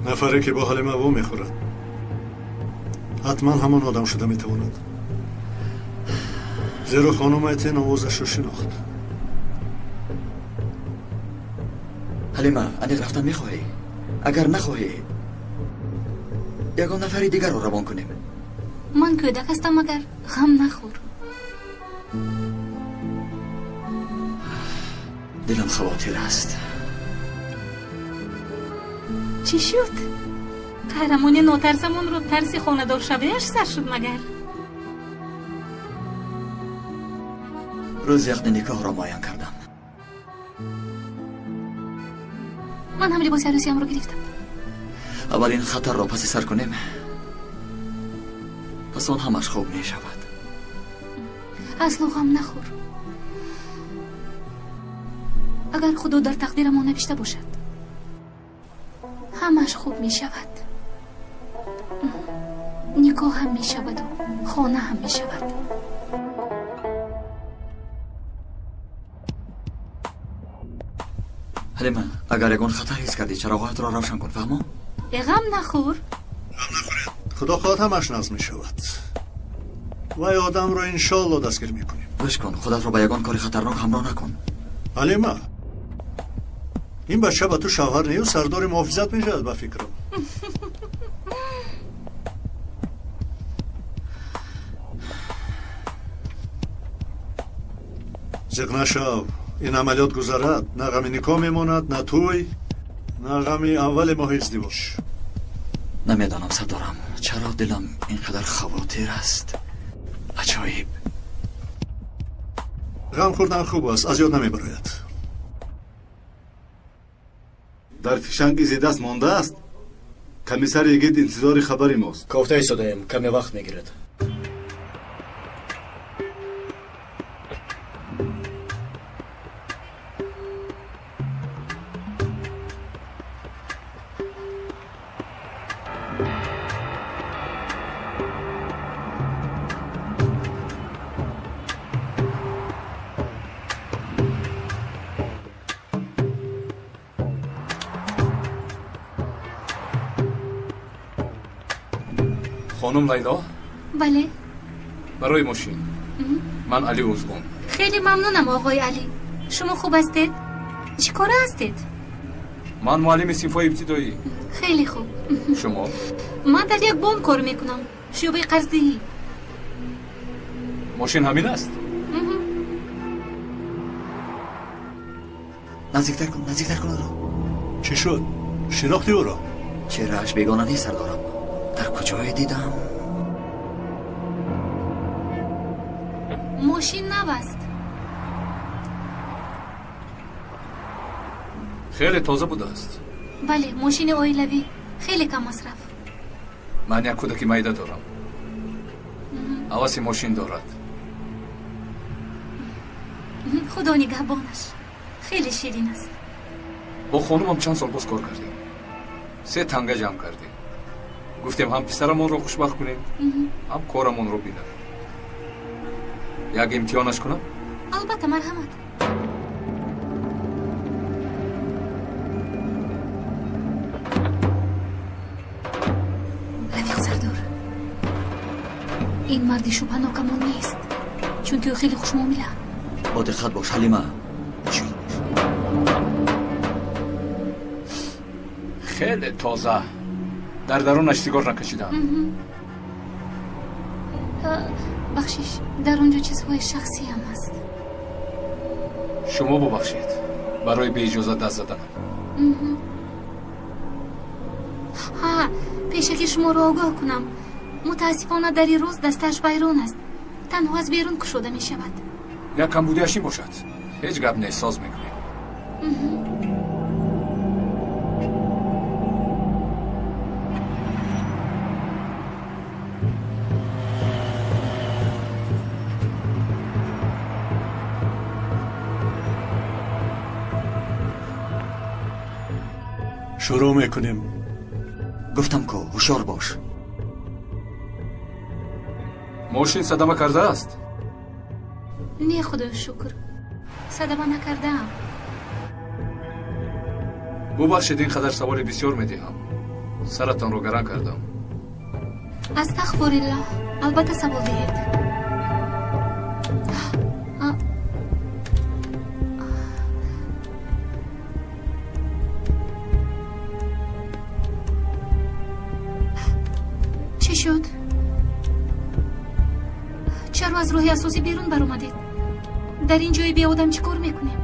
Нафаре ки бо Ҳалима во мехӯрад, ҳатман ҳамон одам шуда метавонад. Зеро хонум Айтен овозашро шинохт. Ҳалима, аниқ рафтан мехоҳӣ? Агар нахоҳӣ, ягон нафари дигарро равон кунем. Ман кӯдак ҳастам, агар ғам нахӯр. Дилам хавотир аст. Чӣ шуд? Қаҳрамони нотарсамонро тарси хонадоршавиаш сар шуд магар? Рӯзи ақди никоҳро муайян кардам. Ман ҳам либоси арӯсиамро гирифтам. Аввал ин хатарро паси сар кунем, пас он ҳамаш хуб мешавад. Асло ғам нахӯр. Агар худо дар тақдирамон навишта бошад, ҳамаш хуб мешавад. Никоҳ ҳам мешаваду хона ҳам мешавад. Ҳалима, агар ягон хатар ҳис кардӣ, чароғҳоятро равшан кун, фаҳмо? Ғам нахӯр. Ғам нахӯред. Худо хоҳад ҳамаш назм мешавад. Вай одамро иншоалло дастгир мекунем. Гӯш кун, худатро ба ягон кори хатарнок ҳамроҳ накун. Ҳалима, ин бача ба ту шавҳар нею сардори муҳофизат мешавад ба фикрам. Зиқ нашав, ин амалиёт гузарад, на ғами никоҳ мемонад, на тӯй, на ғами аввали моҳи издивоҷ. Намедонам, сардорам, чаро дилам ин қадар хавотир аст. Аҷоиб. Ғам хӯрдан хуб аст, аз ёд намебарояд. Дар фишанг изи даст мондааст? Комиссар Йигит интизори хабари мост. Кофта истодаем, каме вақт мегирад. Хонум Лайло? Бале. Барои мошин. Ман Али Узгун. Хеле мамнунам, оғои Али. Шумо хуб ҳастед? Чӣ кора ҳастед? Ман муаллими синфҳои ибтидоӣ. Хеле хуб. Шумо? Ман дар як бонк кор мекунам. Шӯъбаи қарздиҳӣ. Мошин ҳамин аст? Наздиктар кун, наздиктар кун ӯро. Чӣ шуд? Шинохтӣ ӯро? Чеҳрааш бегона нест, сардорам. Дар куҷое дидам? Мошин нав аст. Хеле тоза будааст. Бале, мошини оилавӣ. Хеле кам масраф. Ман як кӯдаки майда дорам. Ҳаваси мошин дорад. Худо нигаҳбонаш. Хеле ширин аст. Бо хонумам чанд сол боз кор кардем. 3 танга ҷамъ кардем. Гуфтем ҳам писарамонро хушбахт кунем, ҳам корамонро бинад. Як имтиҳонаш кунам? Албатта, марҳамат. Рафиқ Сардор, ин марди шубҳанокамон нест, чунки ӯ хеле хушмуомила. Бо диққат бош, Ҳалима. Хеле тоза. Дар дарунаш сигор накашидам. Бахшиш, дар он ҷо чизҳои шахсиам аст. Шумо бубахшед барои беиҷоза даст заданам. Ҳа, пешаки шуморо огоҳ кунам. Мутаассифона дар ин рӯз дастааш вайрон аст. Танҳо аз берун кушода мешавад. Як камбудиаш ин бошад. Ҳеҷ гап нест, соз мекунем. Шурӯъ мекунем. Гуфтам ку, ҳушёр бош. Мошин садама кардааст? Не, худоё шукр, садама накардаам. Бубахшед, ин қадар саволи бисёр медиҳам. Саратонро гаран кардам. Астағфируллоҳ, албатта савол диҳед. Чӣ шуд? Чаро аз роҳи асосӣ берун баромадед? Дар ин ҷои беодам чӣ кор мекунем?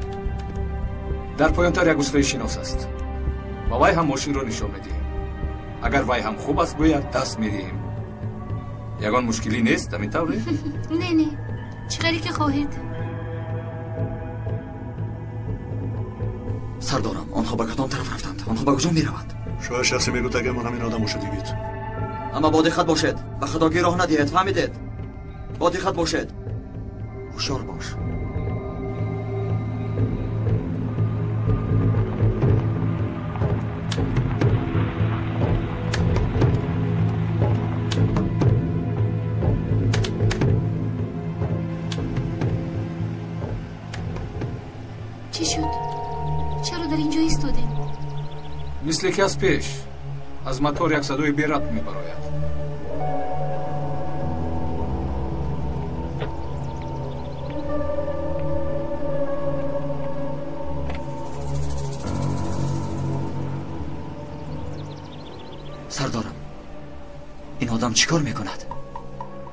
Дар поёнтар як устои шинос аст. Ба вай ҳам мошинро нишон медиҳем. Агар вай ҳам хуб аст гӯяд, даст медиҳем. Ягон мушкилӣ нест, ҳамин тавре? Не, не, чӣ ғайре ки хоҳед. Сардорам, онҳо ба кадом тараф рафтанд? Онҳо ба куҷо мераванд? Шояд шахсе мегӯяд, агар ман ҳамин одам бошад, йигит. Аммо бо диққат бошед, ба хатогӣ роҳ надиҳед, фаҳмидед? Бо диққат бошед, ҳушёр бош. Чӣ шуд? Чаро дар ин ҷо истодем? Мисле ки аз пеш аз мотор як садои берабт мебарояд. Сардорам, ин одам чӣ кор мекунад?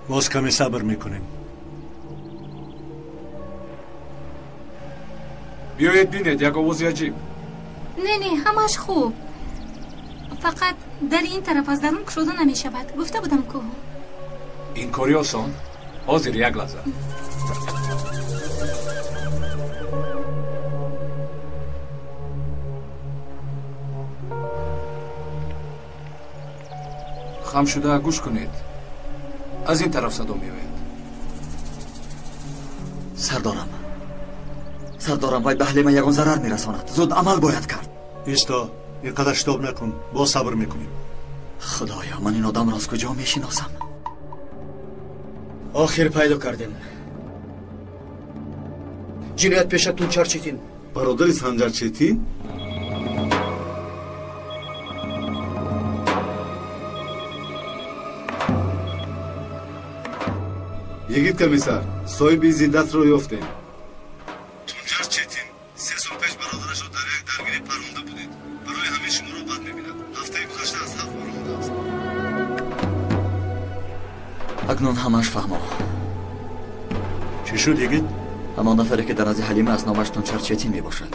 Боз каме сабр мекунем. Биёед бинед, як овози аҷиб. Не, не, ҳамааш хуб. Фақат дар ин тараф аз дарун кушода намешавад. Гуфта будам ку. Ин кори осон. Ҳозир як лаҳза. Хам шуда гӯш кунед. Аз ин тараф садо меояд. Сардорам, сардорам, вай ба Ҳалима ягон зарар мерасонад. Зуд амал бояд кард. Исто, ин қадар шитоб накун, боз сабр мекунем. Худоё, ман ин одамро аз куҷо мешиносам? Охир пайдо кардем. Ҷиноят пеша Тунчар Четин. Бародари Санҷар Четин? Йигит комиссар, соҳиби зиддатро ёфтем. Тунҷар Четин 3 сол пеш бародарашро дар як даргирӣ паронда будед. Барои ҳамин шуморо бад мебинад. Ҳафтаи гузашта аз ҳафт баромадааст. Акнун ҳамааш фаҳмо. Чӣ шуд, йигит? Ҳамон нафаре ки дар назди Ҳалима аст, номаш Тунчар Четин мебошад.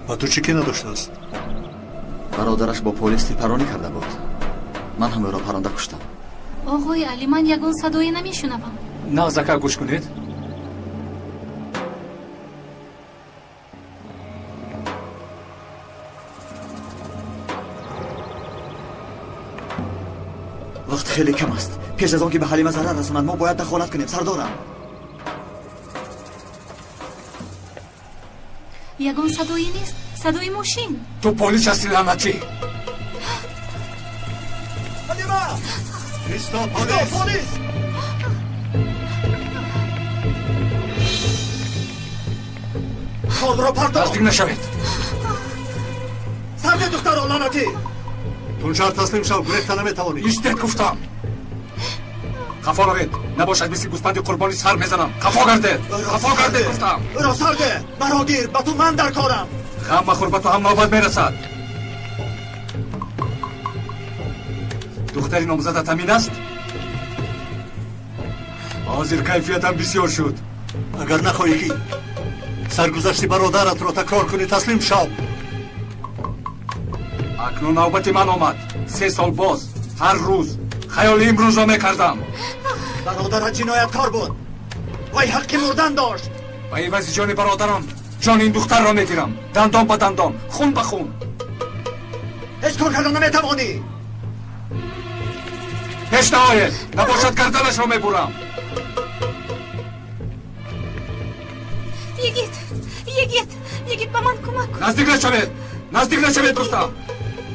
Ба ту чӣ кина доштааст? Бародараш бо полис тирпаронӣ карда буд. Ман ҳам ӯро паронда куштам. Оғои Али, ман ягон садое намешунавам. Нағзака гӯш кунед. Вақт хеле кам аст. Пеш аз он ки ба Ҳалима зарар расонад, мо бояд дахолат кунем, сардорам. Ягон садое нест. Садои мошин. Ту полис ҳастӣ, лаънатӣ. Ҳалима! Исто, полис! Полис! Кордро партов! Наздик нашавед! Сарде, духтаро, лаънатӣ! Тунчар, таслим шав, гурехта наметавонӣ. Истед, гуфтам! Хафо равед, набошад мисли гӯспанди қурбонӣ сар мезанам. Хафо гардед, хафо гардед, гуфтам. Ӯро сарде, маро гир, ба ту ман дар корам. Ғам махӯр, ба ту ҳам навбат мерасад. Духтари номзадат ҳамин аст? Ҳозир кайфиятам бисёр шуд. Агар нахоҳӣ ки саргузашти бародаратро такрор кунӣ, таслим шав. Акнун навбати ман омад. 3 сол боз ҳар рӯз хаёли имрӯзро мекардам. Бародарат ҷинояткор буд, вай ҳаққи мурдан дошт. Ба ивази ҷони бародарам ҷони ин духтарро мегирам. Дандон ба дандон, хун ба хун. Ҳеҷ кор карда наметавонӣ. Пеш наоед, набошад гарданашро мебурам. Йигит, Йигит, Йигит, ба ман кӯмак кун. Наздик нашавед, наздик нашавед, гуфтам.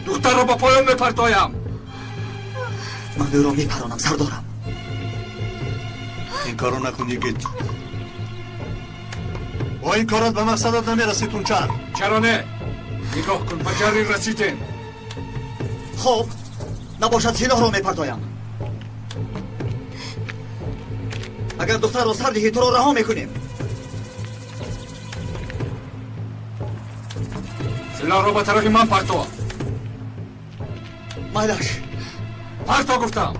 Духтарро ба поён мепартоям. Ман ӯро мепаронам, сардорам. Ин корро накун, Йигит. Бо ин корат ба мақсадат намерасӣ, Тунчар. Чаро не? Нигоҳ кун, ба ҷарри расидем. Хоб, набошад силоҳро мепартоям. Агар духтарро сар диҳӣ, туро раҳо мекунем. Силоҳро ба тарафи ман парто. Майлаш. Парто, гуфтам.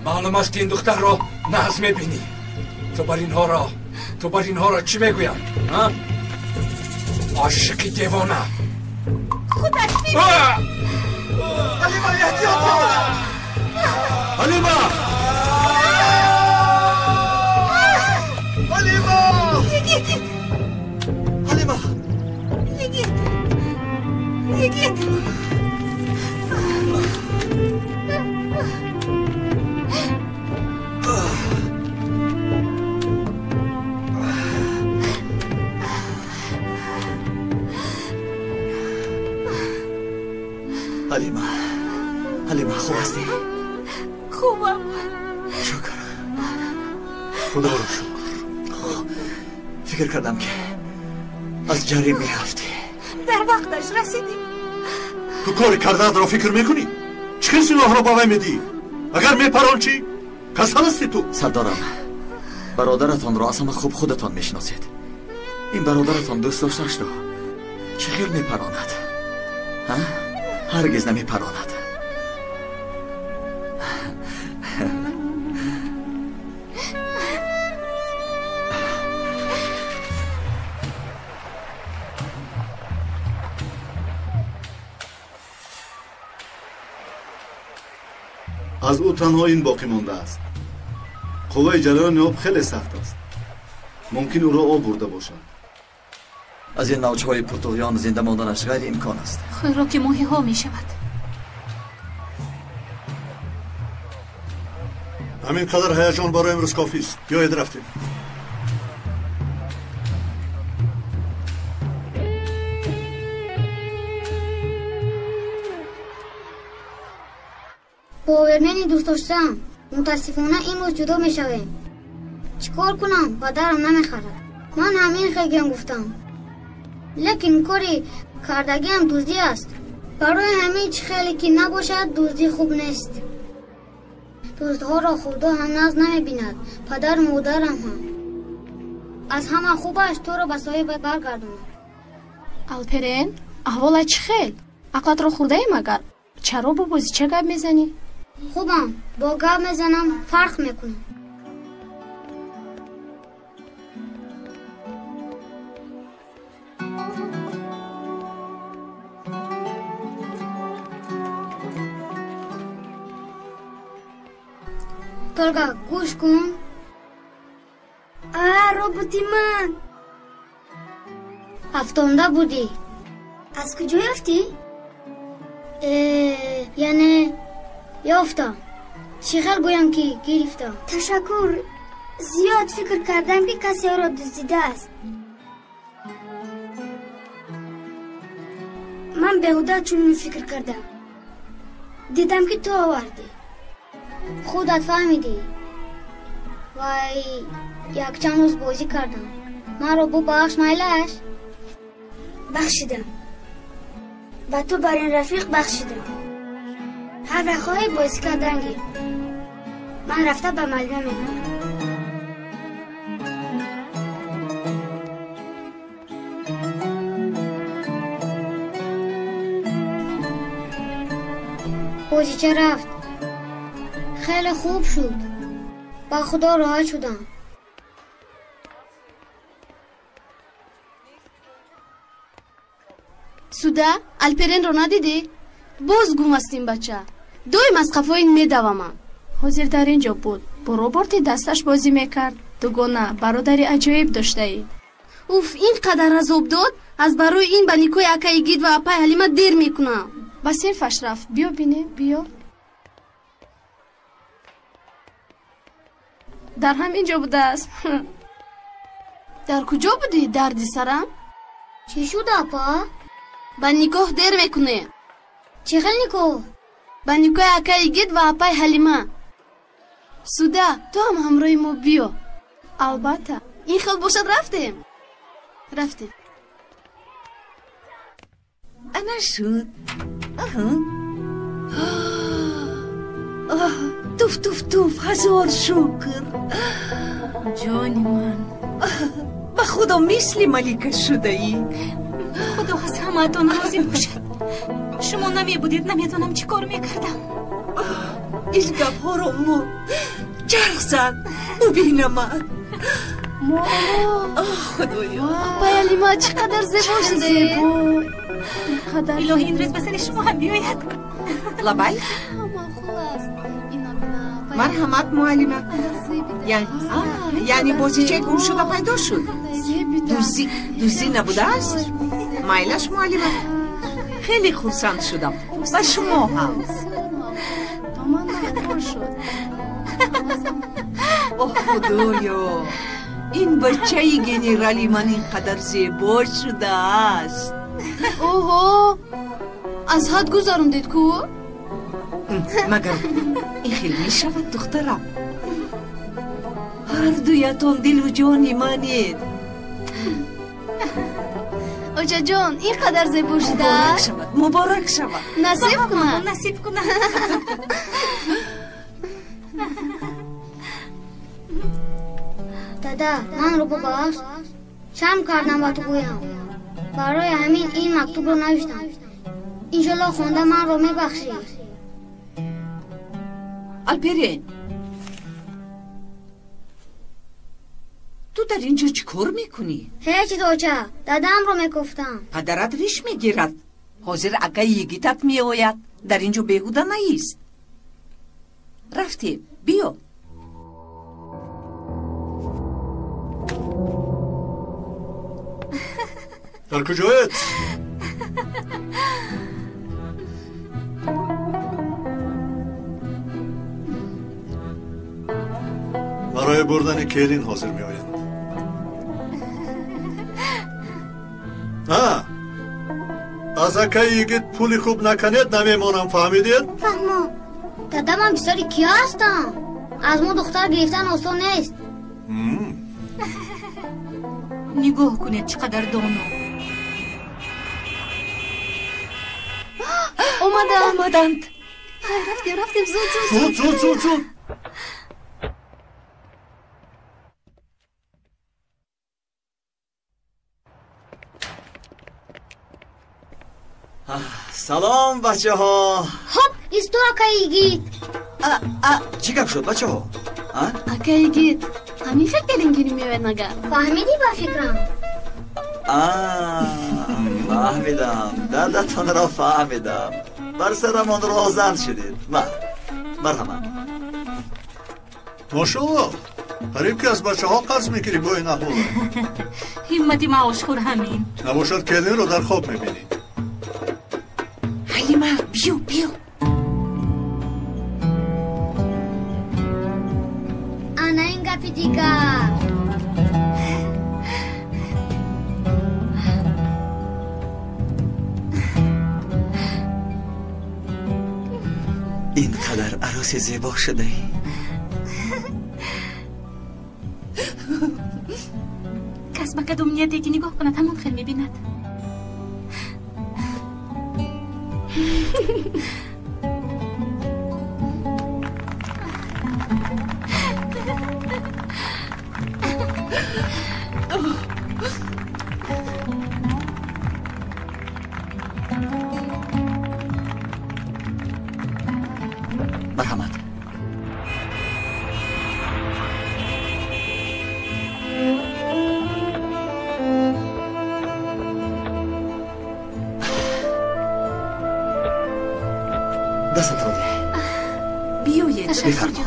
Маълум аст, ки ин духтарро нағз мебинӣ. Ту бар инҳоро чӣ мегӯянд? Ошиқи девона. Худат бибин. Ҳалима, эҳтиёт бош! Ҳалима! Ҳалима! Йигит! Ҳалима! Йигит! Йигит! Ҳалима, Ҳалима, хуб ҳастӣ? Хубам. Шукр. Худоро шукр. Фикр кардам, ки аз ҷарӣ меафтӣ. Дар вақташ расидӣ. Ту кори кардаатро фикр мекунӣ? Чӣ хел силоҳро ба вай медиҳӣ? Агар мепарон чӣ? Касал ҳастӣ ту? Сардорам, бародаратонро аз ҳама хуб худатон мешиносед. Ин бародаратон дӯст доштаашро чӣ хел мепаронад? Ҳаргиз намепаронад. Аз ӯ танҳо ин боқӣ мондааст. Қувваи ҷараёни об хеле сахт аст. Мумкин ӯро об бурда бошад. Аз ин мавҷҳои пуртуғён зинда монданаш ғайриимкон аст. Хӯроки моҳиҳо мешавад. Ҳамин қадар ҳаяҷон барои имрӯз кофист. Биёед, рафтем. Повермени дӯстдоштаам, мутаассифона имрӯз ҷудо мешавем. Чӣ кор кунам, падарам намехарад. Ман ҳамин хелгиам гуфтам, лекин кори кардагиам дуздӣ аст. Барои ҳамин чӣ хеле ки набошад, дуздӣ хуб нест. Дуздҳоро Худо ҳам нағз намебинад, падару модарам ҳам. Аз ҳама хубаш туро ба соҳибат баргардонад. Алперен, аҳволат чӣ хел? Ақлатро хӯрдаӣ магар? Чаро бо бозича гап мезанӣ? Хубам, бо гап мезанам, фарқ мекунам. Толга, гӯш кун. А, роботи ман! Афтонда будӣ. Аз куҷо ёфтӣ? Яъне ёфтам. Чӣ хел гӯям ки гирифтам? Ташаккур. Зиёд фикр кардам ки касе ӯро дуздидааст. Ман беҳуда чунин фикр кардам. Дидам ки ту овардӣ. Худат фаҳмидӣ. Вай, якчанд рӯз бозӣ кардам. Маро бубахш, майлаш? Бахшидам. Ба ту бар ин рафиқ бахшидам. Ҳар вақт хоҳӣ бозӣ кардан гир. Ман рафта ба муаллима мегӯям. Бозича рафт. Хеле хуб шуд. Ба Худо роҳат шудам. Суда, Алперенро надидӣ? Боз гум аст ин бача. Доим аз қафои ин медавамам. Ҳозир дар ин ҷо буд. Бо роботи дасташ бозӣ мекард. Дугона, бародари аҷоиб доштаӣ. Уф, ин қадар азоб дод, аз барои ин ба никоҳи ака Йигит ва апаи Ҳалима дер мекунам. Ба синфаш рафт. Биё бинем, биё. Дар ҳамин ҷо будааст. Дар куҷо будӣ, дарди сарам? Чӣ шуд, апа? Ба никоҳ дер мекунем. Чӣ хел никоҳ? Ба никоҳи ака Йигит ва апаи Ҳалима. Суда, ту ҳам ҳамроҳи мо биё. Албатта. Ин хел бошад, рафтем. Рафтем. Ана шуд. Туф, туф, туф, ҳазор шукр. Ҷони ман. Ба Худо мисли малика шудаӣ. Худо аз ҳамаатон розӣ бошад. Шумо намебудед, намедонам чӣ кор мекардам. Ин гапҳоро мо чарх зад, бубинамад. Худоё. Апаи Ҳалима, чӣ қадар зебо шудаед. Илоҳи, ин рӯз ба сари шумо ҳам биёяд. Лабай? Марҳамат, муаллима. Яъне бозичаи гумшуда пайдо шуд? Дуздӣ набудааст? Майлаш, муаллима. Хеле хурсанд шудам. Ба шумо ҳам. Оҳ, Худоё, ин бачаи генерали ман ин қадар зебо шудааст. Оҳо, аз ҳад гузарондед ку? Магар ин хел мешавад, духтарам? Ҳар дуятон дилу ҷони манед. Очаҷон, ин қадар зебо шудааст. Муборак шавад. Насиб кунад. Насиб кунад. Дада, манро бубахш. Шарм кардам ба ту гӯям. Барои ҳамин ин мактубро навиштам. Иншолло хонда манро мебахшӣ. Алперен, ту дар ин ҷо чӣ кор мекунӣ? Ҳеҷ, доча, дадамро мекуфтам. Падарат риш мегирад. Ҳозир акаи Йигитат меояд. Дар ин ҷо беҳуда наист. Рафтем, биё. Дар куҷоед? Барои бурдани келин ҳозир меоянд. Аз акаи Йигит пули хуб накунед, намемонам, фаҳмидед? Фаҳмам. Дада, ман писари кия ҳастам? Аз мо духтар гирифтан осон нест. Нигоҳ кунед, чӣ қадар доно. Омаданд. Омаданд. Рафтем, рафтем, зуд, зуд. Зуд, зуд, зуд, зуд. Салом, бачаҳо. Хоп, исто, акаи Йигит. Чӣ гап шуд, бачаҳо? Акаи Йигит, ҳамин хел келингирӣ меояд магар? Фаҳмидӣ ба фикрам? Фаҳмидам, дардатонро фаҳмидам. Бар сарамон розан шудед. Марҳамат. Мошалло, қариб ки аз бачаҳо қарз мегирӣ бо ин аҳвола. Ҳиммати маошхӯр ҳамин. Набошад, келинро дар хоб мебинӣ. Ҳалима, биё, биё. Дигар. Ин қадар арӯси зебо шудаӣ. Кас ба кадом нияте ки нигоҳ кунад, ҳамон хел мебинад. Марҳамат. Дастатро деҳ. Биёед. Бифармо.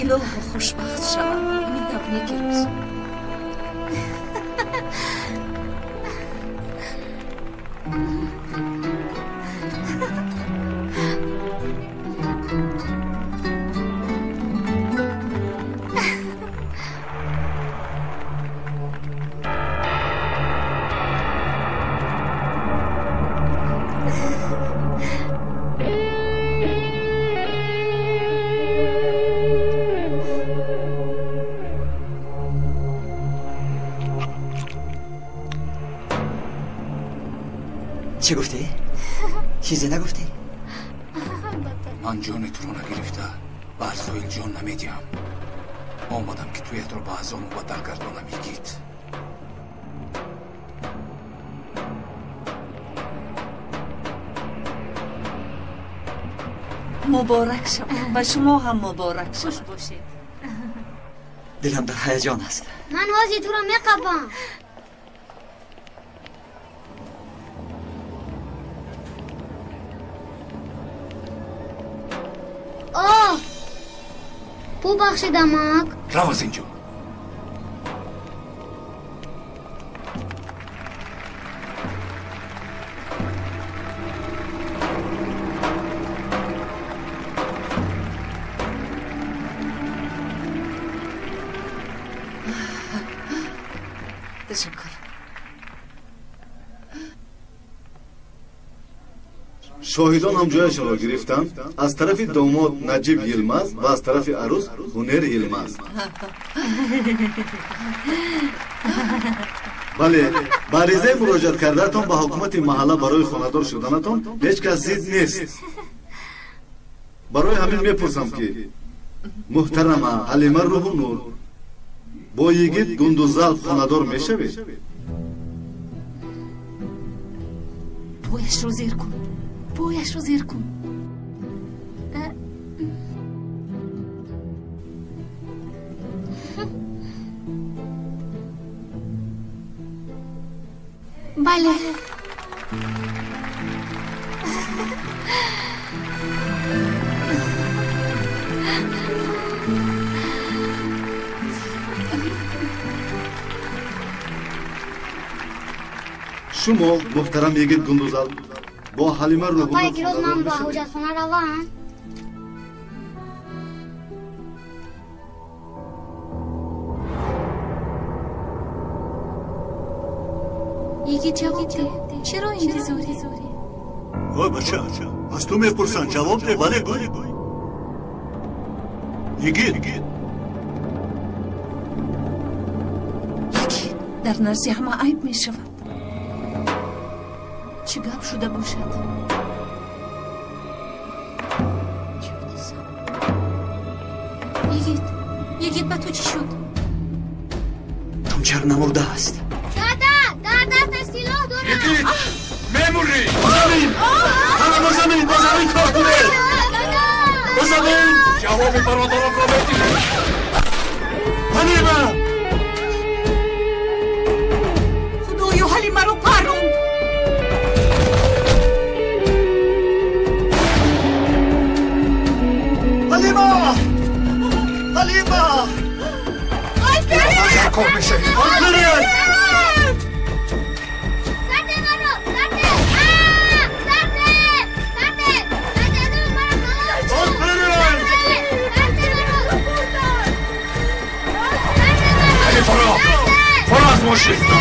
Илоҳо, хушбахт шавам. Ҳамин тавр неки рӯз. Чӣ гуфтӣ? Чизе нагуфтӣ? Ман ҷони туро нагирифта ба Арзоил ҷон намедиҳам. Омадам ки туятро ба азо мубаддал гардонам, Йигит. Муборак шавад. Ба шумо ҳам муборак шавад. Хуш бошед. Дилам дар ҳаяҷон аст. Ман ҳозир туро меқапам. Оҳ, бубахшед, амак. Рав аз инҷо. Ташаккур. Шоҳидон ҳам ҷояшонро гирифтанд. Аз тарафи домод Наҷиб Йилмаз ва аз тарафи арӯс Ҳунер Йилмаз. Бале, ба аризаи муроҷиат кардаатон ба ҳукумати маҳалла барои хонадор шуданатон ҳеҷ кас зид нест. Барои ҳамин мепурсам ки муҳтарама Ҳалима Рӯҳунур бо Йигит Гундузалп хонадор мешавед? Пояшро зер кун. Пояшро зер кун. Бале. Шумо муҳтарам Йигит Гундузалп бо Ҳалима Рӯҳунур Апа, як рӯз ман ба ҳоҷатхона равам. Йигит, ҷавоб деҳ. Чаро интизорӣ? Ой, бача, аз ту мепурсанд, ҷавоб деҳ. Бале, гӯй. Йигит. Дар назди ҳама айб мешавад. Чӣ гап шуда бошад? Йигит, Йигит, ба ту чӣ шуд? Тунчар намурдааст. Дада, дар дасташ силоҳ дорад. Йигит, мемурӣ. Ба замин! Ҳама ба замин, ба замин кор кунед! Ба замин! Ҷавоби бародаронро медиҳӣ. Ҳалима! Худоё, Ҳалимаро парронд. Ҳалима! Ҳалима! Кор мешавӣ. Алперен! Сарде маро! Сарде! Сарде! Мошин.